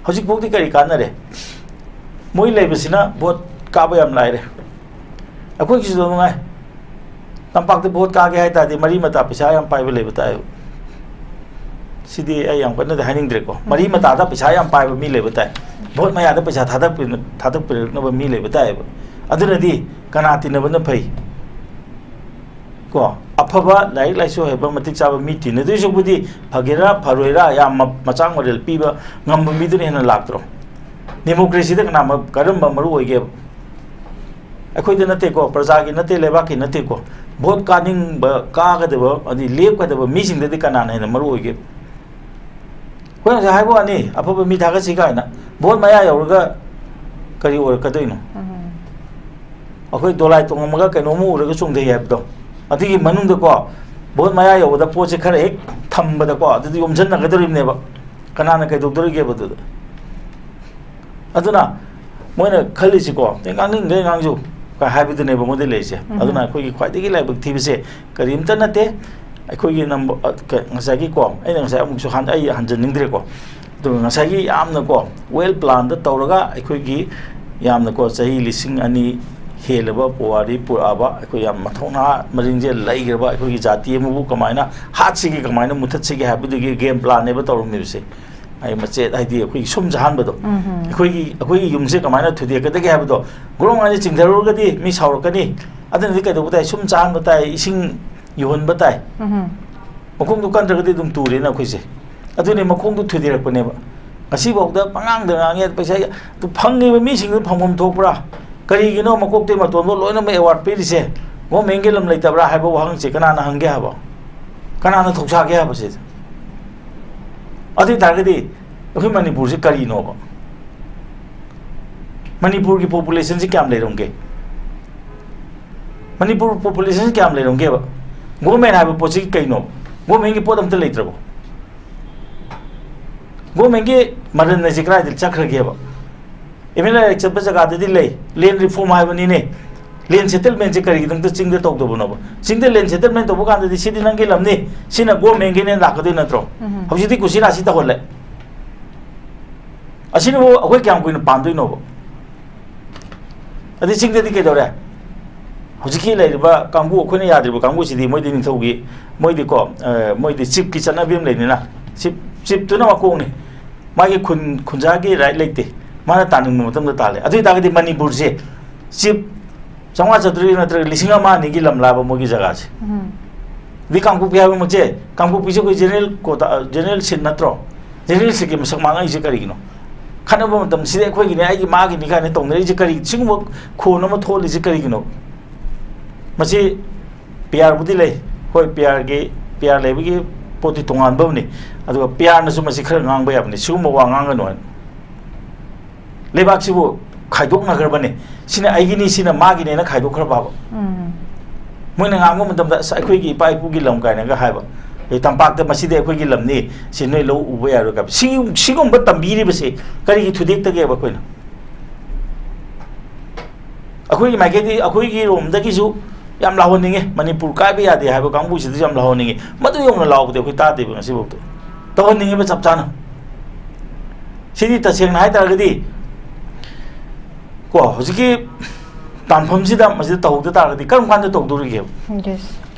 ꯍꯧꯖꯤꯛꯐꯥꯎꯗꯤ ꯀꯔꯤ ꯀꯥꯟꯅꯔꯦ? ꯃꯣꯏ ꯂꯩꯕꯁꯤꯅ ꯚꯣꯠ ꯀꯥꯕ ꯌꯥꯝ ꯂꯥꯏꯔꯦ꯫ ꯑꯩꯈꯣꯏꯒꯤꯁꯨ ꯑꯗꯨꯝ ꯉꯥꯏ꯫ ꯇꯝꯄꯥꯛꯇ ꯚꯣꯠ ꯀꯥꯒꯦ ꯍꯥꯏ ꯇꯥꯔꯗꯤ ꯃꯔꯤ ꯃꯇꯥ ꯄꯩꯁꯥ ꯌꯥꯝ ꯄꯥꯏꯕ ꯂꯩꯕ ꯇꯥꯏꯌꯦꯕ꯫ ꯁꯤꯗꯤ ꯑꯩ ꯌꯥꯝ ꯀꯟꯅꯗꯤ ꯍꯥꯏꯅꯤꯡꯗ꯭ꯔꯦꯀꯣ꯫ ꯃꯔꯤ ꯃꯇꯥꯗ ꯄꯩꯁꯥ ꯌꯥꯝ ꯄꯥꯏꯕ ꯃꯤ ꯂꯩꯕ ꯇꯥꯏ꯫ ꯚꯣꯠ ꯃꯌꯥꯗ ꯄꯩꯁꯥ ꯊꯥꯗꯛꯄꯤꯅ-, ꯊꯥꯗꯛꯄꯤꯔꯛꯅꯕ ꯃꯤ ꯂꯩꯕ ꯇꯥꯏꯌꯦꯕ꯫ ꯑꯗꯨꯅꯗꯤ ꯀꯅꯥ ꯇꯤꯟꯅꯕꯅ ꯐꯩ? ꯀꯣ, ꯑꯐꯕ ꯂꯥꯏꯔꯤꯛ ꯂꯥꯏꯁꯨ ꯍꯩꯕ ꯃꯇꯤꯛ ꯆꯥꯕ ꯃꯤ ꯇꯤꯟꯅꯗꯣꯏ ꯁꯔꯨꯛꯄꯨꯗꯤ ꯐꯒꯦꯔꯥ ꯐꯔꯣꯏꯔꯥ ꯌꯥꯝ ꯃ-, ꯃꯆꯥꯡ ꯃꯔꯦꯜ ꯄꯤꯕ ꯉꯝꯕ ꯃꯤꯗꯨꯅ ꯍꯦꯟꯅ ꯂꯥꯛꯇ꯭ꯔꯣ? ꯗꯦꯃꯣꯀ꯭ꯔꯦꯁꯤꯗ ꯀꯅꯥ ꯃ-, ꯀꯔꯝꯕ ꯃꯔꯨ ꯑꯣꯏꯒꯦꯕ? ꯑꯩꯈꯣꯏꯗ ꯅꯠꯇꯦꯀꯣ, ꯄ꯭ꯔꯖꯥꯒꯤ ꯅꯠꯇꯦ, ꯂꯩꯕꯥꯛꯀꯤ ꯅꯠꯇꯦꯀꯣ꯫ ꯚꯣꯠ ꯀꯥꯅꯤꯡꯕ, ꯀꯥꯒꯗꯕ, ꯑꯗꯩ ꯂꯦꯞꯀꯗꯕ ꯃꯤꯁꯤꯡꯗꯗꯤ ꯀꯅꯥꯅ ꯍꯦꯟꯅ ꯃꯔꯨ ꯑꯣꯏꯒꯦ? ꯑꯩꯈꯣꯏ ꯉꯁꯥꯏ ꯍꯥꯏꯕ ꯋꯥꯅꯤ, ꯑꯐꯕ ꯃꯤ ꯊꯥꯒꯠꯁꯤ ꯀꯥꯏꯅ, ꯚꯣꯠ ꯃꯌꯥ ꯌꯧꯔꯒ ꯀꯔꯤ ꯑꯣꯏꯔꯛꯀꯗꯣꯏꯅꯣ? ꯑꯩꯈꯣꯏ ꯗꯣꯂꯥꯏ ꯇꯣꯡꯉꯝꯃꯒ ꯀꯩꯅꯣꯝꯃ ꯎꯔꯒ ꯆꯣꯡꯊꯩ ꯍꯥꯏꯕꯗꯣ, ꯑꯗꯨꯒꯤ ꯃꯅꯨꯡꯗꯀꯣ, ꯚꯣꯠ ꯃꯌꯥ ꯌꯧꯕꯗ ꯄꯣꯠꯁꯦ ꯈꯔ ꯍꯦꯛ ꯊꯝꯕꯗꯀꯣ, ꯑꯗꯨꯗꯤ ꯌꯣꯝꯁꯤꯟꯅꯒꯗꯧꯔꯤꯕꯅꯦꯕ꯫ ꯀꯅꯥꯅ ꯀꯩꯗꯧꯗꯣꯔꯤꯒꯦꯕ ꯑꯗꯨꯗ? ꯑꯗꯨꯅ ꯃꯣꯏꯅ ꯈꯜꯂꯤꯁꯤꯀꯣ, "ꯑꯦ, ꯉꯥꯡꯅꯤꯡꯗꯦ ꯉꯥꯡꯖꯧ" ꯀ ꯍꯥꯏꯕꯗꯨꯅꯦꯕ ꯃꯣꯏꯗ ꯂꯩꯔꯤꯁꯦ꯫ ꯑꯗꯨꯅ ꯑꯩꯈꯣꯏꯒꯤ ꯈ꯭ꯋꯥꯏꯗꯒꯤ ꯂꯥꯏꯕꯛ ꯊꯤꯕꯁꯦ ꯀꯔꯤꯝꯇ ꯅꯠꯇꯦ꯫ ꯑꯩꯈꯣꯏꯒꯤ ꯅꯝꯕ-, ꯑ, ꯀ-, ꯉꯁꯥꯏꯒꯤꯀꯣ, ꯑꯩꯅ ꯉꯁꯥꯏ ꯑꯃꯨꯛꯁꯨ ꯍꯟ-, ꯑꯩ ꯍꯟꯖꯟꯅꯤꯡꯗ꯭ꯔꯦꯀꯣ꯫ ꯑꯗꯨꯒ ꯉꯁꯥꯏꯒꯤ ꯌꯥꯝꯅꯀꯣ, ꯋꯦꯜ ꯄ꯭ꯂꯥꯟꯗ ꯇꯧꯔꯒ ꯑꯩꯈꯣꯏꯒꯤ ꯌꯥꯝꯅꯀꯣ, ꯆꯍꯤ ꯂꯤꯁꯤꯡ ꯑꯅꯤ ꯍꯦꯜꯂꯕ ꯄꯨꯋꯥꯔꯤ ꯄꯨꯔꯛꯑꯕ, ꯑꯩꯈꯣꯏ ꯌꯥꯝ ꯃꯊꯧꯅꯥ ꯃꯔꯤꯡꯖꯦꯜ ꯂꯩꯈ꯭ꯔꯕ ꯑꯩꯈꯣꯏꯒꯤ ꯖꯥꯇꯤ ꯑꯃꯕꯨ ꯀꯃꯥꯏꯅ ꯍꯥꯠꯁꯤꯒꯦ, ꯀꯃꯥꯏꯅ ꯃꯨꯊꯠꯁꯤꯒꯦ ꯍꯥꯏꯕꯗꯨꯒꯤ ꯒꯦꯝ ꯄ꯭ꯂꯥꯟꯅꯦꯕ ꯇꯧꯔꯝꯃꯤꯕꯁꯦ꯫ ꯍꯥꯏꯗꯤ ꯃꯆꯦꯠ, ꯍꯥꯏꯗꯤ ꯑꯩꯈꯣꯏꯒꯤ ꯁꯨꯝ ꯆꯥꯍꯟꯕꯗꯣ, ꯎꯝ, ꯎꯝ꯫ ꯑꯩꯈꯣꯏꯒꯤ, ꯑꯩꯈꯣꯏꯒꯤ ꯌꯨꯝꯁꯦ ꯀꯃꯥꯏꯅ ꯊꯨꯗꯦꯛꯀꯗꯒꯦ ꯍꯥꯏꯕꯗꯣ, ꯒꯣꯔꯣꯡ ꯍꯥꯏꯅ ꯆꯤꯡꯊꯔꯨꯔꯒꯗꯤ ꯃꯤ ꯁꯥꯎꯔꯛꯀꯅꯤ꯫ ꯑꯗꯨꯅꯗꯤ ꯀꯩꯗꯧꯕ ꯇꯥꯏ? ꯁꯨꯝ ꯆꯥꯍꯟꯕ ꯇꯥꯏ, ꯏꯁꯤꯡ ꯌꯧꯍꯟꯕ ꯇꯥꯏ꯫ ꯎꯝ, ꯎꯝ꯫ ꯃꯈꯣꯡꯗꯣ ꯀꯟꯗ꯭ꯔꯒꯗꯤ ꯑꯗꯨꯝ ꯇꯨꯔꯦꯅ ꯑꯩꯈꯣꯏꯁꯦ꯫ ꯑꯗꯨꯅꯤ ꯃꯈꯣꯡꯗꯣ ꯊꯨꯗꯦꯔꯛꯄꯅꯦꯕ꯫ ꯉꯁꯤꯐꯥꯎꯗ ꯄꯉꯥꯡꯗ ꯉꯥꯡꯉꯦ, ꯄꯩꯁꯥ ꯑꯗꯨ ꯐꯪꯉꯤꯕ ꯃꯤꯁꯤꯡꯗꯨ ꯐꯪꯐꯝ ꯊꯣꯛꯄ꯭ꯔꯥ? ꯀꯔꯤꯒꯤꯅꯣ ꯃꯀꯣꯛꯇꯩ ꯃꯇꯣꯟꯐꯥꯎ ꯂꯣꯏꯅꯃꯛ ꯑꯦꯋꯥꯔꯗ ꯄꯤꯔꯤꯁꯦ? ꯒꯣꯔꯃꯦꯟꯒꯤ ꯂꯝ ꯂꯩꯇꯕ꯭ꯔꯥ ꯍꯥꯏꯕ ꯋꯥꯍꯪꯁꯦ ꯀꯅꯥꯅ ꯍꯪꯒꯦ ꯍꯥꯏꯕ? ꯀꯅꯥꯅ ꯊꯧꯁꯥꯒꯦ ꯍꯥꯏꯕꯁꯦ? ꯑꯗꯨ ꯑꯣꯏ ꯇꯥꯔꯒꯗꯤ ꯑꯩꯈꯣꯏ ꯃꯅꯤꯄꯨꯔꯁꯦ ꯀꯔꯤꯅꯣꯕ? ꯃꯅꯤꯄꯨꯔꯒꯤ ꯄꯣꯄꯨꯂꯦꯁꯟꯁꯤ ꯀꯌꯥꯝ ꯂꯩꯔꯝꯒꯦ? ꯃꯅꯤꯄꯨꯔ ꯄꯣꯄꯨꯂꯦꯁꯟꯁꯤ ꯀꯌꯥꯝ ꯂꯩꯔꯝꯒꯦꯕ? ꯒꯣꯔꯃꯦꯟ ꯍꯥꯏꯕ ꯄꯣꯠꯁꯤ ꯀꯩꯅꯣ? ꯒꯣꯔꯃꯦꯟꯒꯤ ꯄꯣꯠ ꯑꯝꯇ ꯂꯩꯇ꯭ꯔꯕꯣ? ꯒꯣꯔꯃꯦꯟꯒꯤ ꯃꯔꯟ ꯑꯁꯤ ꯀꯗꯥꯏꯗ ꯆꯠꯈ꯭ꯔꯒꯦꯕ? ꯑꯦꯝ ꯑꯦꯜ ꯑꯦ ꯆꯠꯄ ꯖꯒꯥꯗꯗꯤ ꯂꯩ, ꯂꯦꯟ ꯔꯤꯐꯣꯔꯝ ꯍꯥꯏꯕꯅꯤꯅꯦ꯫ ꯂꯦꯟ ꯁꯦꯇꯜꯃꯦꯟꯁꯦ ꯀꯔꯤꯒꯤꯗꯃꯛꯇ ꯆꯤꯡꯗ ꯇꯧꯗꯕꯅꯣꯕ? ꯆꯤꯡꯗ ꯂꯦꯟ ꯁꯦꯇꯜꯃꯦꯟ ꯇꯧꯕ ꯀꯥꯟꯗꯗꯤ ꯁꯤꯗꯤ ꯅꯪꯒꯤ ꯂꯝꯅꯤ, ꯁꯤꯅ ꯒꯣꯔꯃꯦꯟꯒꯤꯅꯦꯅ ꯂꯥꯛꯀꯗꯣꯏ ꯅꯠꯇ꯭ꯔꯣ? ꯎꯝ꯫ ꯍꯧꯖꯤꯛꯇꯤ ꯀꯨꯁꯤꯔꯥꯁꯤ ꯇꯧꯍꯜꯂꯦ꯫ ꯑꯁꯤꯅꯕꯨ ꯑꯩꯈꯣꯏ ꯀꯌꯥꯝ ꯀꯨꯏꯅ ꯄꯥꯟꯗꯣꯏꯅꯣꯕ? ꯑꯗꯩ ꯆꯤꯡꯗꯗꯤ ꯀꯩꯗꯧꯔꯦ? ꯍꯧꯖꯤꯛꯀꯤ ꯂꯩꯔꯤꯕ ꯀꯥꯡꯕꯨ, ꯑꯩꯈꯣꯏꯅ ꯌꯥꯗ꯭ꯔꯤꯕ ꯀꯥꯡꯕꯨꯁꯤꯗꯤ, ꯃꯣꯏꯗꯤ ꯅꯤꯡꯊꯧꯒꯤ, ꯃꯣꯏꯗꯤꯀꯣ, ꯑ, ꯃꯣꯏꯗꯤ ꯆꯤꯞꯀꯤ ꯆꯠꯅꯕꯤ ꯑꯃ ꯂꯩꯅꯤꯅ, ꯆꯤꯞ, ꯆꯤꯞꯇꯨꯅ ꯃꯀꯣꯛꯅꯤ꯫ ꯃꯥꯒꯤ ꯈꯨꯟ, ꯈꯨꯟꯖꯥꯒꯤ ꯔꯥꯏꯠ ꯂꯩꯇꯦ꯫ ꯃꯥꯅ ꯇꯥꯅꯤꯡꯕ ꯃꯇꯝꯗ ꯇꯥꯜꯂꯦ꯫ ꯑꯗꯨ ꯑꯣꯏ ꯇꯥꯔꯒꯗꯤ ꯃꯅꯤꯄꯨꯔꯁꯦ ꯆꯤꯞ ꯆꯥꯝꯃꯉꯥ ꯆꯥꯇ꯭ꯔꯨꯛ ꯅꯠꯇ꯭ꯔꯒ ꯂꯤꯁꯤꯡ ꯑꯃ ꯑꯅꯤꯒꯤ ꯂꯝ ꯂꯥꯕ ꯃꯣꯏꯒꯤ ꯖꯒꯥꯁꯦ꯫ ꯎꯝ꯫ ꯑꯗꯩ ꯀꯥꯡꯄꯣꯛꯄꯤ ꯍꯥꯏꯕꯃꯛꯁꯦ, ꯀꯥꯡꯄꯣꯛꯄꯤꯁꯦ ꯑꯩꯈꯣꯏ ꯖꯦꯅꯔꯦꯜ ꯀꯣꯇꯥ, ꯖꯦꯅꯔꯦꯜ ꯁꯤꯠ ꯅꯠꯇ꯭ꯔꯣ? ꯖꯦꯅꯔꯦꯜ ꯁꯤꯠꯀꯤ ꯃꯁꯛ ꯃꯥꯡꯉꯛꯏꯁꯦ ꯀꯔꯤꯒꯤꯅꯣ? ꯈꯠꯅꯕ ꯃꯇꯝꯗ ꯁꯤꯗꯤ ꯑꯩꯈꯣꯏꯒꯤꯅꯤ, ꯑꯩꯒꯤ, ꯃꯥꯒꯤꯅꯤ ꯀꯥꯏꯅ ꯇꯧꯅꯔꯤꯁꯦ ꯀꯔꯤ? ꯁꯤꯒꯨꯝꯕ ꯈꯣꯟ ꯑꯃ ꯊꯣꯛꯍꯜꯂꯤꯁꯦ ꯀꯔꯤꯒꯤꯅꯣ? ꯃꯁꯤ ꯄꯤ ꯑꯥꯔꯕꯨꯗꯤ ꯂꯩ꯫ ꯍꯣꯏ, ꯄꯤ ꯑꯥꯔꯒꯤ, ꯄꯤ ꯑꯥꯔ ꯂꯩꯕꯒꯤ ꯄꯣꯠꯇꯤ ꯇꯣꯉꯥꯟꯕ ꯑꯃꯅꯤ꯫ ꯑꯗꯨꯒ ꯄꯤ ꯑꯥꯔꯅꯁꯨ ꯃꯁꯤ ꯈꯔ ꯉꯥꯡꯕ ꯌꯥꯕꯅꯤ, ꯁꯤꯒꯨꯝꯕ ꯋꯥ ꯉꯥꯡꯒꯅꯨ ꯍꯥꯏꯅ꯫ ꯂꯩꯕꯥꯛꯁꯤꯕꯨ ꯈꯥꯏꯗꯣꯛꯅꯈ꯭ꯔꯕꯅꯦ꯫ ꯁꯤꯅ ꯑꯩꯒꯤꯅꯤ, ꯁꯤꯅ ꯃꯥꯒꯤꯅꯦꯅ ꯈꯥꯏꯗꯣꯛꯈ꯭ꯔꯕꯕ? ꯎꯝ꯫ ꯃꯣꯏꯅ ꯉꯥꯡꯕ ꯃꯇꯝꯗ, "ꯑꯁ, ꯑꯩꯈꯣꯏꯒꯤ ꯏꯄꯥ ꯏꯄꯨꯒꯤ ꯂꯝ" ꯀꯥꯏꯅꯒ ꯍꯥꯏꯕ, "ꯑꯦ, ꯇꯝꯄꯥꯛꯇ ꯃꯁꯤꯗꯤ ꯑꯩꯈꯣꯏꯒꯤ ꯂꯝꯅꯤ, ꯁꯤ ꯅꯣꯏ ꯂꯧ ꯎꯕ ꯌꯥꯔꯣꯏ" ꯀꯥꯏꯕ, ꯁꯤ-, ꯁꯤꯒꯨꯝꯕ ꯇꯝꯕꯤꯔꯤꯕꯁꯦ ꯀꯔꯤꯒꯤ ꯊꯨꯗꯦꯛꯇꯒꯦꯕ ꯑꯩꯈꯣꯏꯅ? ꯑꯩꯈꯣꯏꯒꯤ ꯃꯥꯏꯀꯩꯗꯤ, ꯑꯩꯈꯣꯏꯒꯤ ꯔꯣꯝꯗꯒꯤꯁꯨ ꯌꯥꯝ ꯂꯥꯎꯍꯟꯅꯤꯡꯉꯦ, ꯃꯅꯤꯄꯨꯔ ꯀꯥꯏꯕ ꯌꯥꯗꯦ ꯍꯥꯏꯕ ꯀꯥꯡꯕꯨꯁꯤꯗꯁꯨ ꯌꯥꯝ ꯂꯥꯎꯍꯟꯅꯤꯡꯉꯦ꯫ ꯃꯗꯨ ꯌꯧꯅ ꯂꯥꯎꯕꯗꯤ ꯑꯩꯈꯣꯏ ꯇꯥꯗꯦꯕ ꯉꯁꯤꯐꯥꯎꯗ꯫ ꯇꯧꯍꯟꯅꯤꯡꯉꯦꯕ ꯆꯞ ꯆꯥꯅ꯫ ꯁꯤꯗꯤ ꯇꯁꯦꯡꯅ ꯍꯥꯏ ꯇꯥꯔꯒꯗꯤ, ꯀꯣ, ꯍꯧꯖꯤꯛꯀꯤ ꯇꯥꯟꯐꯝꯁꯤꯗ ꯃꯁꯤꯗ ꯇꯧꯍꯧꯗ ꯇꯥꯔꯒꯗꯤ ꯀꯔꯝ ꯀꯥꯟꯗ ꯇꯧꯗꯣꯔꯤꯒꯦꯕ? Yes.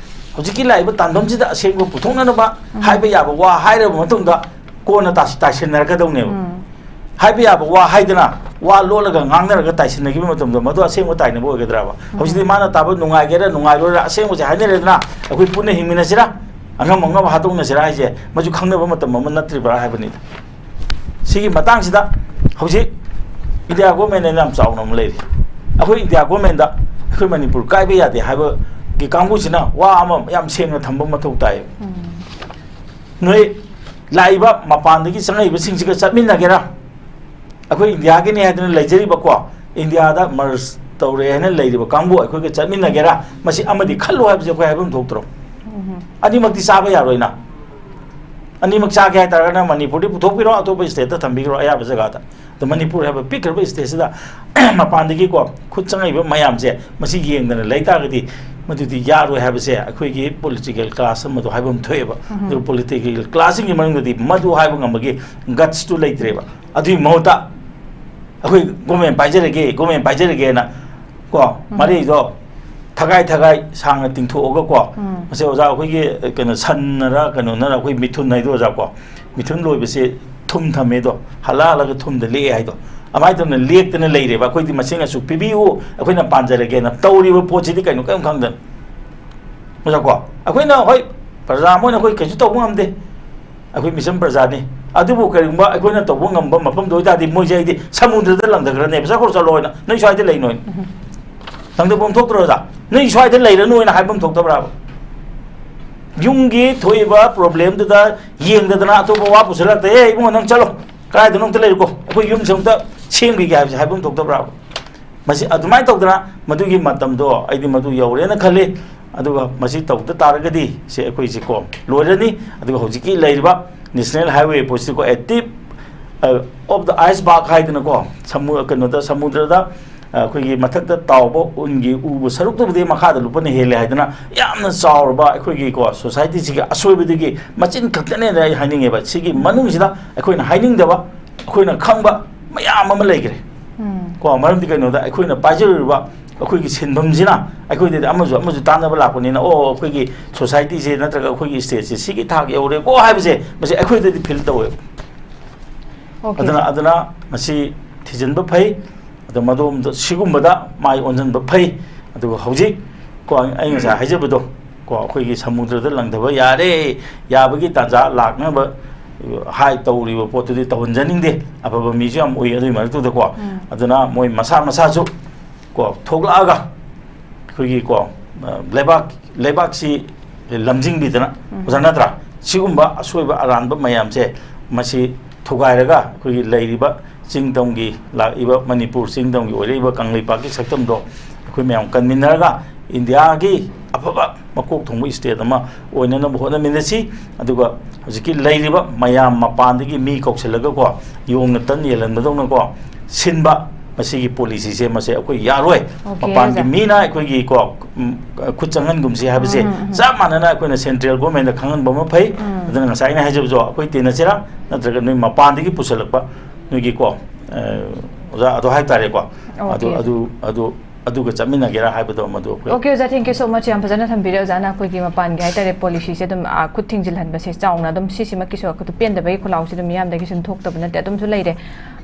ꯍꯧꯖꯤꯛꯀꯤ ꯂꯥꯛꯏꯕ ꯇꯥꯟꯐꯝꯁꯤꯗ ꯑꯁꯦꯡꯕ ꯄꯨꯊꯣꯛꯅꯅꯕ ꯎꯝ꯫ ꯍꯥꯏꯕ ꯌꯥꯕ ꯋꯥ ꯍꯥꯏꯔꯕ ꯃꯇꯨꯡꯗ, ꯀꯣꯟꯅ ꯇꯥꯏꯁꯤꯟꯅꯔꯛꯀꯗꯧꯅꯦꯕ꯫ ꯍꯥꯏꯕ ꯌꯥꯕ ꯋꯥ ꯍꯥꯏꯗꯅ, ꯋꯥ ꯂꯣꯠꯂꯒ ꯉꯥꯡꯅꯔꯒ ꯇꯥꯏꯁꯤꯟꯅꯈꯤꯕ ꯃꯇꯝꯗ ꯃꯗꯨ ꯑꯁꯦꯡꯕ ꯇꯥꯏꯅꯕ ꯑꯣꯏꯒꯗ꯭ꯔꯕ? ꯍꯧꯖꯤꯛꯇꯤ ꯃꯥꯅ ꯇꯥꯕ ꯅꯨꯡꯉꯥꯏꯒꯦꯔꯥ ꯅꯨꯡꯉꯥꯏꯔꯣꯏꯔꯥ, ꯑꯁꯦꯡꯕꯁꯦ ꯍꯥꯏꯅꯔꯦꯗꯅ, ꯑꯩꯈꯣꯏ ꯄꯨꯟꯅ ꯍꯤꯡꯃꯤꯟꯅꯁꯤꯔꯥ, ꯑꯉꯝ ꯑꯉꯝꯕ ꯍꯥꯠꯇꯣꯛꯅꯁꯤꯔꯥ ꯍꯥꯏꯁꯦ, ꯃꯁꯤ ꯈꯪꯅꯕ ꯃꯇꯝ ꯑꯃ ꯅꯠꯇ꯭ꯔꯤꯕ꯭ꯔꯥ ꯍꯥꯏꯕꯅꯤꯗ꯫ ꯁꯤꯒꯤ ꯃꯇꯥꯡꯁꯤꯗ ꯍꯧꯖꯤꯛ ꯏꯟꯗꯤꯌꯥ ꯒꯣꯔꯃꯦꯟꯅ ꯌꯥꯝ ꯆꯥꯎꯅ ꯑꯃ ꯂꯩꯔꯤ꯫ ꯑꯩꯈꯣꯏ ꯏꯟꯗꯤꯌꯥ ꯒꯣꯔꯃꯦꯟꯗ ꯑꯩꯈꯣꯏ ꯃꯅꯤꯄꯨꯔ ꯀꯥꯏꯕ ꯌꯥꯗꯦ ꯍꯥꯏꯕꯒꯤ ꯀꯥꯡꯕꯨꯁꯤꯅ ꯋꯥ ꯑꯃ ꯌꯥꯝ ꯁꯦꯡꯅ ꯊꯝꯕ ꯃꯊꯧ ꯇꯥꯏꯌꯦꯕ꯫ ꯅꯣꯏ ꯂꯥꯛꯏꯕ ꯃꯄꯥꯟꯗꯒꯤ ꯆꯪꯉꯛꯏꯕꯁꯤꯡꯁꯤꯒ ꯆꯠꯃꯤꯟꯅꯒꯦꯔꯥ, ꯑꯩꯈꯣꯏ ꯏꯟꯗꯤꯌꯥꯒꯤꯅꯤ ꯍꯥꯏꯗꯅ ꯂꯩꯖꯔꯤꯕꯀꯣ, ꯏꯟꯗꯤꯌꯥꯗ ꯃꯔꯁ ꯇꯧꯔꯦ ꯍꯥꯏꯅ ꯂꯩꯔꯤꯕ ꯀꯥꯡꯕꯨ ꯑꯩꯈꯣꯏꯒ ꯆꯠꯃꯤꯟꯅꯒꯦꯔꯥ, ꯃꯁꯤ ꯑꯃꯗꯤ ꯈꯜꯂꯨ ꯍꯥꯏꯕꯁꯦ ꯑꯩꯈꯣꯏ ꯍꯥꯏꯐꯝ ꯊꯣꯛꯇ꯭ꯔꯣ? ꯑꯅꯤꯃꯛꯇꯤ ꯆꯥꯕ ꯌꯥꯔꯣꯏꯅ꯫ ꯑꯅꯤꯃꯛ ꯆꯥꯒꯦ ꯍꯥꯏꯇꯥꯔꯒꯅ ꯃꯅꯤꯄꯨꯔꯗꯤ ꯄꯨꯊꯣꯛꯄꯤꯔꯣ, ꯑꯇꯣꯞꯄ ꯁ꯭ꯇꯦꯠꯇ ꯊꯝꯕꯤꯈ꯭ꯔꯣ, ꯑꯌꯥꯕ ꯖꯒꯥꯗ꯫ ꯑꯗꯣ ꯃꯅꯤꯄꯨꯔ ꯍꯥꯏꯕ ꯄꯤꯛꯈ꯭ꯔꯕ ꯁ꯭ꯇꯦꯠꯁꯤꯗ ꯃꯄꯥꯟꯗꯒꯤꯀꯣ ꯈꯨꯠ ꯆꯪꯉꯛꯏꯕ ꯃꯌꯥꯝꯁꯦ ꯃꯁꯤ ꯌꯦꯡꯗꯅ ꯂꯩ ꯇꯥꯔꯒꯗꯤ ꯃꯗꯨꯗꯤ ꯌꯥꯔꯣꯏ ꯍꯥꯏꯕꯁꯦ ꯑꯩꯈꯣꯏꯒꯤ ꯄꯣꯂꯤꯇꯤꯀꯦꯜ ꯀ꯭ꯂꯥꯁ ꯑꯃꯗꯣ ꯍꯥꯏꯐꯝ ꯊꯣꯛꯑꯦꯕ꯫ ꯑꯗꯨꯒ ꯄꯣꯂꯤꯇꯤꯀꯦꯜ ꯀ꯭ꯂꯥꯁꯁꯤꯡꯒꯤ ꯃꯅꯨꯡꯗꯗꯤ ꯃꯗꯨ ꯍꯥꯏꯕ ꯉꯝꯕꯒꯤ ꯒꯠꯁꯇꯨ ꯂꯩꯇ꯭ꯔꯦꯕ꯫ ꯑꯗꯨꯒꯤ ꯃꯍꯨꯠꯇ ꯑꯩꯈꯣꯏ ꯒꯣꯔꯃꯦꯟ ꯄꯥꯏꯖꯔꯒꯦ, ꯒꯣꯔꯃꯦꯟ ꯄꯥꯏꯖꯔꯒꯦꯅ ꯀꯣ, ꯃꯔꯩꯗꯣ ꯊꯒꯥꯏ ꯊꯒꯥꯏ ꯁꯥꯡꯅ ꯇꯤꯡꯊꯣꯛꯑꯒꯀꯣ, ꯃꯁꯤ ꯑꯣꯖꯥ ꯑꯩꯈꯣꯏꯒꯤ, ꯑ, ꯀꯩꯅꯣ, ꯁꯟꯅꯔ ꯀꯩꯅꯣꯅꯔ ꯑꯩꯈꯣꯏ ꯃꯤꯊꯨꯟ ꯍꯥꯏꯗꯣ ꯑꯣꯖꯥ ꯀꯣ, ꯃꯤꯊꯨꯟ ꯂꯣꯏꯕꯁꯦ ꯊꯨꯝ ꯊꯝꯃꯦꯗꯣ, ꯍꯜꯂꯛ ꯍꯜꯂꯒ ꯊꯨꯝꯗ ꯂꯦꯛꯑꯦ ꯍꯥꯏꯗꯣ, ꯑꯗꯨꯃꯥꯏꯅ ꯇꯧꯅ ꯂꯦꯛꯇꯅ ꯂꯩꯔꯦꯕ꯫ ꯑꯩꯈꯣꯏꯗꯤ ꯃꯁꯤꯡ ꯑꯁꯨꯛ ꯄꯤꯕꯤꯌꯨ, ꯑꯩꯈꯣꯏꯅ ꯄꯥꯟꯖꯔꯒꯦꯅ ꯇꯧꯔꯤꯕ ꯄꯣꯠꯁꯤꯗꯤ ꯀꯩꯅꯣ ꯀꯔꯤꯝ ꯈꯪꯗꯅ, ꯑꯣꯖꯥ ꯀꯣ, ꯑꯩꯈꯣꯏꯅ ꯍꯣꯏ ꯄ꯭ꯔꯖꯥ ꯑꯃ ꯑꯣꯏꯅ ꯑꯩꯈꯣꯏ ꯀꯩꯁꯨ ꯇꯧꯕ ꯉꯝꯗꯦ꯫ ꯑꯩꯈꯣꯏ ꯃꯤꯆꯝ ꯄ꯭ꯔꯖꯥꯅꯤ꯫ ꯑꯗꯨꯕꯨ ꯀꯔꯤꯒꯨꯝꯕ ꯑꯩꯈꯣꯏꯅ ꯇꯧꯕ ꯉꯝꯕ ꯃꯐꯝꯗ ꯑꯣꯏꯇꯥꯔꯗꯤ ꯃꯣꯏꯁꯦ ꯑꯩꯗꯤ ꯁꯃꯨꯗ꯭ꯔꯗ ꯂꯪꯊꯈ꯭ꯔꯅꯦꯕ, "ꯆꯠꯈ꯭ꯔꯣ, ꯆꯠꯂꯣ" ꯍꯥꯏꯅ, "ꯅꯣꯏ ꯁ꯭ꯋꯥꯏꯗ ꯂꯩꯅꯣ" ꯍꯥꯏꯅ꯫ ꯂꯪꯊꯐꯝ ꯊꯣꯛꯇ꯭ꯔꯣ ꯑꯣꯖꯥ? "ꯅꯣꯏ ꯁ꯭ꯋꯥꯏꯗ ꯂꯩꯔꯅꯨ" ꯍꯥꯏꯅ ꯍꯥꯏꯐꯝ ꯊꯣꯛꯇꯕ꯭ꯔꯥꯕ? ꯌꯨꯝꯒꯤ ꯊꯣꯛꯏꯕ ꯄ꯭ꯔꯣꯕ꯭ꯂꯦꯝꯗꯨꯗ ꯌꯦꯡꯗꯗꯅ ꯑꯇꯣꯞꯄ ꯋꯥ ꯄꯨꯁꯤꯜꯂꯛꯇ, "ꯑꯦ ꯏꯕꯨꯡꯉꯣ, ꯅꯪ ꯆꯠꯂꯣ, ꯀꯗꯥꯏꯗꯅꯣ ꯑꯝꯇ ꯂꯩꯔꯨꯀꯣ, ꯑꯩꯈꯣꯏ ꯌꯨꯝꯁꯦ ꯑꯝꯇ ꯁꯦꯝꯈꯤꯒꯦ" ꯍꯥꯏꯕꯁꯦ ꯍꯥꯏꯐꯝ ꯊꯣꯛꯇꯕ꯭ꯔꯥꯕ? ꯃꯁꯤ ꯑꯗꯨꯃꯥꯏꯅ ꯇꯧꯗꯅ ꯃꯗꯨꯒꯤ ꯃꯇꯝꯗꯣ ꯑꯩꯗꯤ ꯃꯗꯨ ꯌꯧꯔꯦꯅ ꯈꯜꯂꯤ꯫ ꯑꯗꯨꯒ ꯃꯁꯤ ꯇꯧꯗ ꯇꯥꯔꯒꯗꯤ ꯁꯦ ꯑꯩꯈꯣꯏꯁꯦ ꯀꯣ ꯂꯣꯏꯔꯅꯤ꯫ ꯑꯗꯨꯒ ꯍꯧꯖꯤꯛꯀꯤ ꯂꯩꯔꯤꯕ National Highway ꯄꯣꯠꯁꯤꯀꯣ, active, ꯑ, of the iceberg ꯍꯥꯏꯗꯅꯀꯣ, ꯁꯃꯨ-, ꯀꯩꯅꯣꯗ, ꯁꯃꯨꯗ꯭ꯔꯗ, ꯑ, ꯑꯩꯈꯣꯏꯒꯤ ꯃꯊꯛꯇ ꯇꯥꯎꯕ ꯎꯟꯒꯤ ꯎꯕ ꯁꯔꯨꯛꯇꯨꯕꯨꯗꯤ ꯃꯈꯥꯗ ꯂꯨꯞꯄꯅ ꯍꯦꯜꯂꯦ ꯍꯥꯏꯗꯅ ꯌꯥꯝꯅ ꯆꯥꯎꯔꯕ ꯑꯩꯈꯣꯏꯒꯤꯀꯣ society ꯁꯤꯒꯤ ꯑꯁꯣꯏꯕꯗꯨꯒꯤ ꯃꯆꯤꯟ ꯈꯛꯇꯅꯦꯅ ꯑꯩ ꯍꯥꯏꯅꯤꯡꯉꯦꯕ꯫ ꯁꯤꯒꯤ ꯃꯅꯨꯡꯁꯤꯗ ꯑꯩꯈꯣꯏꯅ ꯍꯥꯏꯅꯤꯡꯗꯕ, ꯑꯩꯈꯣꯏꯅ ꯈꯪꯕ ꯃꯌꯥꯝ ꯑꯃ ꯂꯩꯈ꯭ꯔꯦ꯫ ꯀꯣ, ꯃꯔꯝꯗꯤ ꯀꯩꯅꯣꯗ ꯑꯩꯈꯣꯏꯅ ꯄꯥꯏꯖꯔꯨꯔꯤꯕ ꯑꯩꯈꯣꯏꯒꯤ ꯁꯤꯟꯐꯝꯁꯤꯅ ꯑꯩꯈꯣꯏꯗꯗꯤ ꯑꯃꯁꯨ ꯑꯃꯁꯨ ꯇꯥꯟꯅꯕ ꯂꯥꯛꯄꯅꯤꯅ, ꯑꯣ, ꯑꯩꯈꯣꯏꯒꯤ ꯁꯣꯁꯥꯏꯇꯤꯁꯦ ꯅꯠꯇ꯭ꯔꯒ ꯑꯩꯈꯣꯏꯒꯤ ꯁ꯭ꯇꯦꯠꯁꯦ ꯁꯤꯒꯤ ꯊꯥꯛ ꯌꯧꯔꯦꯀꯣ ꯍꯥꯏꯕꯁꯦ ꯃꯁꯤ ꯑꯩꯈꯣꯏꯗꯗꯤ ꯐꯤꯜ ꯇꯧꯋꯦꯕ꯫ Okay. ꯑꯗꯨꯅ ꯑꯗꯨꯅ ꯃꯁꯤ ꯊꯤꯖꯤꯟꯕ ꯐꯩ꯫ ꯑꯗꯣ ꯃꯗꯣꯝꯗ ꯁꯤꯒꯨꯝꯕꯗ ꯃꯥꯏ ꯑꯣꯟꯁꯤꯟꯕ ꯐꯩ꯫ ꯑꯗꯨꯒ ꯍꯧꯖꯤꯛ ꯀꯣ ꯑꯩ ꯉꯁꯥꯏ ꯍꯥꯏꯖꯕꯗꯣ ꯀꯣ ꯑꯩꯈꯣꯏꯒꯤ ꯁꯃꯨꯗ꯭ꯔꯗ ꯂꯪꯊꯕ ꯌꯥꯔꯦ, ꯌꯥꯕꯒꯤ ꯇꯥꯟꯖꯥ ꯂꯥꯛꯅꯕ ꯍꯥꯏ ꯇꯧꯔꯤꯕ ꯄꯣꯠꯇꯨꯗꯤ ꯇꯧꯍꯟꯖꯅꯤꯡꯗꯦ꯫ ꯑꯐꯕ ꯃꯤꯁꯨ ꯌꯥꯝ ꯎꯏ ꯑꯗꯨꯒꯤ ꯃꯔꯛꯇꯨꯗꯀꯣ꯫ ꯎꯝ. ꯑꯗꯨꯅ ꯃꯣꯏ ꯃꯁꯥ ꯃꯁꯥꯁꯨ ꯀꯣ ꯊꯣꯛꯂꯛꯑꯒ ꯑꯩꯈꯣꯏꯒꯤ ꯀꯣ, ꯑ, ꯂꯩꯕꯥꯛ, ꯂꯩꯕꯥꯛꯁꯤ ꯂꯝꯖꯤꯡꯕꯤꯗꯅ, ꯎꯝ. ꯑꯣꯖꯥ ꯅꯠꯇ꯭ꯔꯥ? ꯁꯤꯒꯨꯝꯕ ꯑꯁꯣꯏꯕ ꯑꯔꯥꯟꯕ ꯃꯌꯥꯝꯁꯦ ꯃꯁꯤ ꯊꯨꯒꯥꯏꯔꯒ ꯑꯩꯈꯣꯏꯒꯤ ꯂꯩꯔꯤꯕ ꯆꯤꯡ ꯇꯝꯒꯤ, ꯂꯥꯛꯏꯕ ꯃꯅꯤꯄꯨꯔ ꯆꯤꯡ ꯇꯝꯒꯤ ꯑꯣꯏꯔꯛꯏꯕ ꯀꯪꯂꯩꯄꯥꯛꯀꯤ ꯁꯛꯇꯝꯗꯣ ꯑꯩꯈꯣꯏ ꯃꯌꯥꯝ ꯀꯟꯃꯤꯟꯅꯔꯒ ꯏꯟꯗꯤꯌꯥꯒꯤ ꯑꯐꯕ ꯃꯀꯣꯛ ꯊꯣꯡꯕ ꯁ꯭ꯇꯦꯠ ꯑꯃ ꯑꯣꯏꯅꯅꯕ ꯍꯣꯠꯅꯃꯤꯟꯅꯁꯤ꯫ ꯑꯗꯨꯒ ꯍꯧꯖꯤꯛꯀꯤ ꯂꯩꯔꯤꯕ ꯃꯌꯥꯝ ꯃꯄꯥꯟꯗꯒꯤ ꯃꯤ ꯀꯧꯁꯤꯜꯂꯒꯀꯣ, ꯌꯣꯡꯅ ꯇꯟ ꯌꯦꯜꯍꯟꯕꯗꯧꯅꯀꯣ ꯁꯤꯟꯕ, ꯃꯁꯤꯒꯤ ꯄꯣꯂꯤꯁꯤꯁꯦ ꯃꯁꯦ ꯑꯩꯈꯣꯏ ꯌꯥꯔꯣꯏ꯫ Okay, ꯃꯄꯥꯟꯒꯤ ꯑꯣꯖꯥ. ꯃꯤꯅ ꯑꯩꯈꯣꯏꯒꯤ ꯀꯣ, ꯎꯝ, ꯈꯨꯠ ꯆꯪꯍꯟꯒꯨꯝꯁꯤ ꯍꯥꯏꯕꯁꯦ ꯎꯝ, ꯎꯝ, ꯎꯝ. ꯆꯞ ꯃꯥꯟꯅꯅ ꯑꯩꯈꯣꯏꯅ ꯁꯦꯟꯇ꯭ꯔꯦꯜ ꯒꯣꯔꯃꯦꯟꯗ ꯈꯪꯍꯟꯕ ꯑꯃ ꯐꯩ꯫ ꯎꯝ. ꯑꯗꯨꯅ ꯉꯁꯥꯏ ꯑꯩꯅ ꯍꯥꯏꯖꯕꯗꯣ ꯑꯩꯈꯣꯏ ꯇꯤꯟꯅꯁꯤꯔꯥ ꯅꯠꯇ꯭ꯔꯒ ꯅꯣꯏ ꯃꯄꯥꯟꯗꯒꯤ ꯄꯨꯁꯜꯂꯛꯄ ꯅꯣꯏꯒꯤ ꯀꯣ, ꯑ, ꯑꯣꯖꯥ ꯑꯗꯣ ꯍꯥꯏꯇꯥꯔꯦꯀꯣ꯫ ꯑꯗꯨ, Okay. ꯑꯗꯨ, ꯑꯗꯨ, ꯑꯗꯨꯒ ꯆꯠꯃꯤꯟꯅꯒꯦꯔꯥ ꯍꯥꯏꯕꯗꯣ ꯃꯗꯨ ꯑꯩꯈꯣꯏ Okay, ꯑꯣꯖꯥ, thank you so much. ꯌꯥꯝ ꯐꯖꯅ ꯊꯝꯕꯤꯔꯦ ꯑꯣꯖꯥꯅ꯫ ꯑꯩꯈꯣꯏꯒꯤ ꯃꯄꯥꯟꯒꯤ ꯍꯥꯏꯇꯥꯔꯦ ꯄꯣꯂꯤꯁꯤꯁꯦ ꯑꯗꯨꯝ, ꯑ, ꯈꯨꯠ ꯊꯤꯡꯖꯤꯜꯍꯟꯕꯁꯦ ꯆꯥꯎꯅ ꯑꯗꯨꯝ ꯁꯤꯁꯤꯃꯛꯀꯤꯁꯨ ꯑꯩꯈꯣꯏ ꯄꯦꯟꯗꯕꯒꯤ ꯈꯣꯜꯂꯥꯎꯁꯦ ꯑꯗꯨꯝ ꯃꯤꯌꯥꯝꯗꯒꯤ ꯁꯨꯝ ꯊꯣꯛꯇꯕ ꯅꯠꯇꯦ, ꯑꯗꯨꯝꯁꯨ ꯂꯩꯔꯦ꯫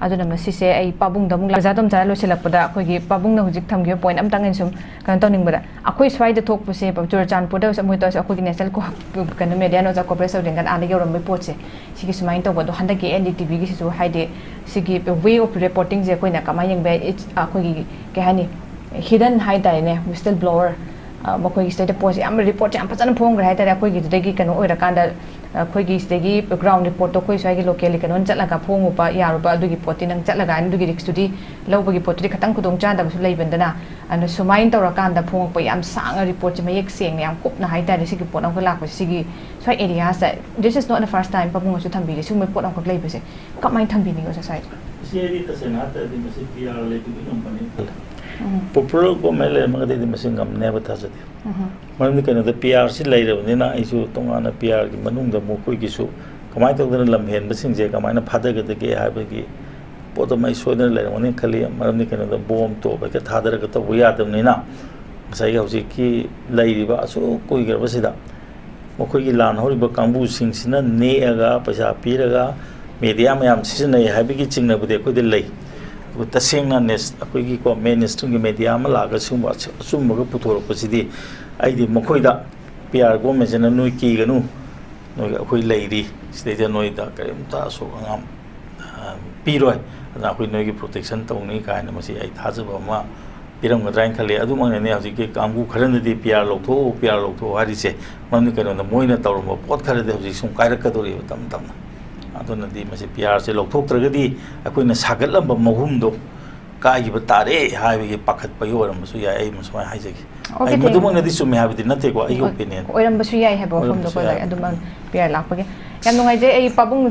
ꯑꯗꯨꯅ ꯃꯁꯤꯁꯦ ꯑꯩ ꯄꯥꯕꯨꯡꯗ ꯑꯃꯨꯛ ꯂꯥ-, ꯑꯣꯖꯥ ꯇꯣꯝꯆꯥꯅ ꯂꯣꯏꯁꯤꯜꯂꯛꯄꯗ ꯑꯩꯈꯣꯏꯒꯤ ꯄꯥꯕꯨꯡꯅ ꯍꯧꯖꯤꯛ ꯊꯝꯈꯤꯕ point ꯑꯝꯇꯪ ꯑꯩꯅ ꯁꯨꯝ ꯀꯩꯅꯣ ꯇꯧꯅꯤꯡꯕꯗ, ꯑꯩꯈꯣꯏ ꯁ꯭ꯋꯥꯏꯗ ꯊꯣꯛꯄꯁꯦ ꯆꯨꯔꯆꯥꯟꯄꯨꯔꯗ ꯃꯣꯏ ꯇꯧꯔꯁꯦ, ꯑꯩꯈꯣꯏꯒꯤ national co-, ꯀꯩꯅꯣ media ꯅ ꯑꯣꯖꯥ coverage ꯇꯧꯔꯤꯉꯩꯗ ꯑꯥꯗ ꯌꯧꯔꯝꯕꯩ ꯄꯣꯠꯁꯦ, ꯁꯤꯒꯤ ꯁꯨꯃꯥꯏꯅ ꯇꯧꯕ꯫ ꯑꯗꯣ ꯍꯟꯗꯛꯀꯤ N D T V ꯒꯤꯁꯤꯁꯨ ꯍꯥꯏꯗꯤ ꯁꯤꯒꯤ way of reporting ꯁꯦ ꯑꯩꯈꯣꯏꯅ ꯀꯃꯥꯏꯅ ꯌꯦꯡꯕ ꯌꯥꯏ? It's, ꯑꯩꯈꯣꯏꯒꯤ ꯀꯩ ꯍꯥꯏꯅꯤ, hidden ꯍꯥꯏꯇꯥꯔꯦꯅꯦ, whistle blower, ꯑ, ꯃꯈꯣꯏꯒꯤ ꯁꯤꯗꯩꯗ ꯄꯣꯠꯁꯦ ꯌꯥꯝ report ꯁꯦ ꯌꯥꯝ ꯐꯖꯅ ꯐꯣꯡꯈ꯭ꯔꯦ ꯍꯥꯏꯇꯥꯔꯦ꯫ ꯑꯩꯈꯣꯏꯒꯤꯗꯨꯗꯒꯤ ꯀꯩꯅꯣ ꯑꯣꯏꯔꯀꯥꯟꯗ ꯑꯩꯈꯣꯏꯒꯤ ꯁꯤꯗꯒꯤ ground report ꯇꯣ ꯑꯩꯈꯣꯏ ꯁ꯭ꯋꯥꯏꯒꯤ local ꯂꯤ ꯀꯩꯅꯣꯅ ꯆꯠꯂꯒ ꯐꯣꯡꯉꯨꯕ ꯌꯥꯔꯨꯕ ꯑꯗꯨꯒꯤ ꯄꯣꯠꯇꯤ ꯅꯪ ꯆꯠꯂꯒ ꯑꯗꯨꯒꯤ risk ꯇꯨꯗꯤ ꯂꯧꯕꯒꯤ ꯄꯣꯠꯇꯨꯗꯤ ꯈꯤꯇꯪ ꯈꯨꯗꯣꯡ ꯆꯥꯗꯕꯁꯨ ꯂꯩꯕꯅꯤꯅ, ꯑꯗꯨꯅ ꯁꯨꯃꯥꯏꯅ ꯇꯧꯔꯀꯥꯟꯗ ꯐꯣꯡꯉꯛꯄ ꯌꯥꯝ ꯁꯥꯡꯅ report ꯁꯦ ꯃꯌꯦꯛ ꯁꯦꯡꯅ ꯌꯥꯝ ꯀꯨꯞꯅ ꯍꯥꯏꯇꯥꯔꯦ ꯁꯤꯒꯤ ꯄꯣꯠ ꯑꯃꯈꯛ ꯂꯥꯛꯄꯁꯦ ꯁꯤꯒꯤ ꯁ꯭ꯋꯥꯏ area ꯁꯤꯗ, this is not the first time ꯄꯥꯕꯨꯡꯅꯁꯨ ꯊꯝꯕꯤꯔꯦ ꯁꯤꯒꯨꯝꯕ ꯄꯣꯠ ꯑꯃꯈꯛ ꯂꯩꯕꯁꯦ꯫ ꯀꯃꯥꯏꯅ ꯊꯝꯕꯤꯅꯤꯡꯉꯤ ꯑꯣꯖꯥ ꯁ꯭ꯋꯥꯏꯗ? ꯏꯆꯦ ꯑꯩꯗꯤ ꯇꯁꯦꯡꯅ ꯍꯥꯏꯔꯗꯤ ꯃꯁꯤ P R ꯂꯩꯕꯒꯤ ꯉꯝꯕꯅꯤ ꯈꯜꯂꯦ꯫ ꯎꯝ. Popular government ꯂꯩꯔꯝꯃꯒꯗꯤ ꯑꯩꯗꯤ ꯃꯁꯤ ꯉꯝꯅꯦꯕ ꯊꯥꯖꯗꯦ꯫ ꯎꯝ. ꯃꯔꯝꯗꯤ ꯀꯩꯅꯣꯗ P R ꯁꯤ ꯂꯩꯔꯕꯅꯤꯅ ꯑꯩꯁꯨ ꯇꯣꯉꯥꯟꯅ P R ꯒꯤ ꯃꯅꯨꯡꯗ ꯃꯈꯣꯏꯒꯤꯁꯨ ꯀꯃꯥꯏꯅ ꯇꯧꯗꯅ ꯂꯝ ꯍꯦꯟꯕꯁꯤꯡꯁꯦ ꯀꯃꯥꯏꯅ ꯐꯥꯗꯒꯗꯒꯦ ꯍꯥꯏꯕꯒꯤ ꯄꯣꯠ ꯑꯃ ꯑꯩ ꯁꯣꯏꯗꯅ ꯂꯩꯔꯝꯒꯅꯤ ꯈꯜꯂꯤ꯫ ꯃꯔꯝꯗꯤ ꯀꯩꯅꯣꯗ ꯕꯣꯝ ꯇꯣꯞ ꯍꯦꯛꯇ ꯊꯥꯗꯔꯒ ꯇꯧꯕ ꯌꯥꯗꯕꯅꯤꯅ, ꯉꯁꯥꯏꯒꯤ ꯍꯧꯖꯤꯛꯀꯤ ꯂꯩꯔꯤꯕ ꯑꯁꯨꯛ ꯀꯨꯏꯈ꯭ꯔꯕꯁꯤꯗ ꯃꯈꯣꯏꯒꯤ ꯂꯥꯟ ꯍꯧꯔꯤꯕ ꯀꯥꯡꯕꯨꯁꯤꯡꯁꯤꯅ ꯅꯦꯛꯑꯒ, ꯄꯩꯁꯥ ꯄꯤꯔꯒ ꯃꯦꯗꯤꯌꯥ ꯃꯌꯥꯝ ꯁꯤꯖꯤꯟꯅꯩ ꯍꯥꯏꯕꯒꯤ ꯆꯤꯡꯅꯕꯗꯤ ꯑꯩꯈꯣꯏꯗ ꯂꯩ꯫ ꯑꯗꯨꯕꯨ ꯇꯁꯦꯡꯅ ꯅꯦꯁ-, ꯑꯩꯈꯣꯏꯒꯤꯀꯣ, ꯃꯦꯟ ꯁ꯭ꯇ꯭ꯔꯤꯝꯒꯤ ꯃꯦꯗꯤꯌꯥ ꯑꯃ ꯂꯥꯛꯑꯒ ꯁꯤꯒꯨꯝꯕ ꯑꯆꯨ-, ꯑꯆꯨꯝꯕꯒ ꯄꯨꯊꯣꯔꯛꯄꯁꯤꯗꯤ, ꯑꯩꯗꯤ ꯃꯈꯣꯏꯗ, ꯄꯤ ꯑꯥꯔ ꯒꯣꯃꯦꯟꯁꯤꯅ, "ꯅꯣꯏ ꯀꯤꯒꯅꯨ, ꯅꯣꯏ, ꯑꯩꯈꯣꯏ ꯂꯩꯔꯤ, ꯁꯤꯗꯩꯗ ꯅꯣꯏꯗ ꯀꯔꯤꯝꯇ ꯑꯁꯣꯛ ꯑꯉꯥꯝ, ꯑ, ꯄꯤꯔꯣꯏ, ꯑꯗꯨꯅ ꯑꯩꯈꯣꯏ ꯅꯣꯏꯒꯤ ꯄ꯭ꯔꯣꯇꯦꯛꯁꯟ ꯇꯧꯅꯤ" ꯀꯥꯏꯅ ꯃꯁꯤ ꯑꯩ ꯊꯥꯖꯕ ꯑꯃ ꯄꯤꯔꯝꯒꯗ꯭ꯔꯥ ꯍꯥꯏꯅ ꯈꯜꯂꯤ꯫ ꯑꯗꯨꯃꯛꯅꯅꯦ ꯍꯧꯖꯤꯛꯀꯤ ꯀꯥꯡꯕꯨ ꯈꯔꯅꯗꯤ "ꯄꯤ ꯑꯥꯔ ꯂꯧꯊꯣꯛꯎ, ꯄꯤ ꯑꯥꯔ ꯂꯧꯊꯣꯛꯎ" ꯍꯥꯏꯔꯤꯁꯦ꯫ ꯃꯔꯝꯗꯤ ꯀꯩꯅꯣꯗ, ꯃꯣꯏꯅ ꯇꯧꯔꯝꯕ ꯄꯣꯠ ꯈꯔꯗꯤ ꯍꯧꯖꯤꯛ ꯁꯨꯝ ꯀꯥꯏꯔꯛꯀꯗꯧꯔꯤꯕ ꯇꯞꯅ ꯇꯞꯅ꯫ ꯑꯗꯨꯅꯗꯤ ꯃꯁꯤ ꯄꯤ ꯑꯥꯔꯁꯦ ꯂꯧꯊꯣꯛꯇ꯭ꯔꯒꯗꯤ ꯑꯩꯈꯣꯏꯅ ꯁꯥꯒꯠꯂꯝꯕ ꯃꯍꯨꯝꯗꯣ ꯀꯥꯏꯈꯤꯕ ꯇꯥꯔꯦ ꯍꯥꯏꯕꯒꯤ ꯄꯥꯈꯠꯄꯒꯤ ꯑꯣꯏꯔꯝꯕꯁꯨ ꯌꯥꯏ, ꯑꯩ ꯁꯨꯃꯥꯏꯅ ꯍꯥꯏꯖꯒꯦ꯫ Okay, ꯑꯩ thank you꯫ ꯃꯗꯨꯃꯛꯅꯗꯤ ꯆꯨꯝꯃꯦ ꯍꯥꯏꯕꯗꯤ ꯅꯠꯇꯦꯀꯣ, ꯑꯩꯒꯤ ꯍꯣꯏ, opinion꯫ ꯑꯣꯏꯔꯝꯕꯁꯨ ꯌꯥꯏ ꯍꯥꯏꯕ ꯋꯥꯐꯝꯗꯣ ꯑꯣꯏꯔꯝꯕꯁꯨ ꯑꯩꯈꯣꯏ ꯌꯥꯏ꯫ ꯑꯗꯨꯃꯛ ꯄꯤ ꯑꯥꯔ ꯂꯥꯛꯄꯒꯤ꯫ ꯌꯥꯝ ꯅꯨꯡꯉꯥꯏꯖꯩ꯫ ꯑꯩ ꯄꯥꯕꯨꯡ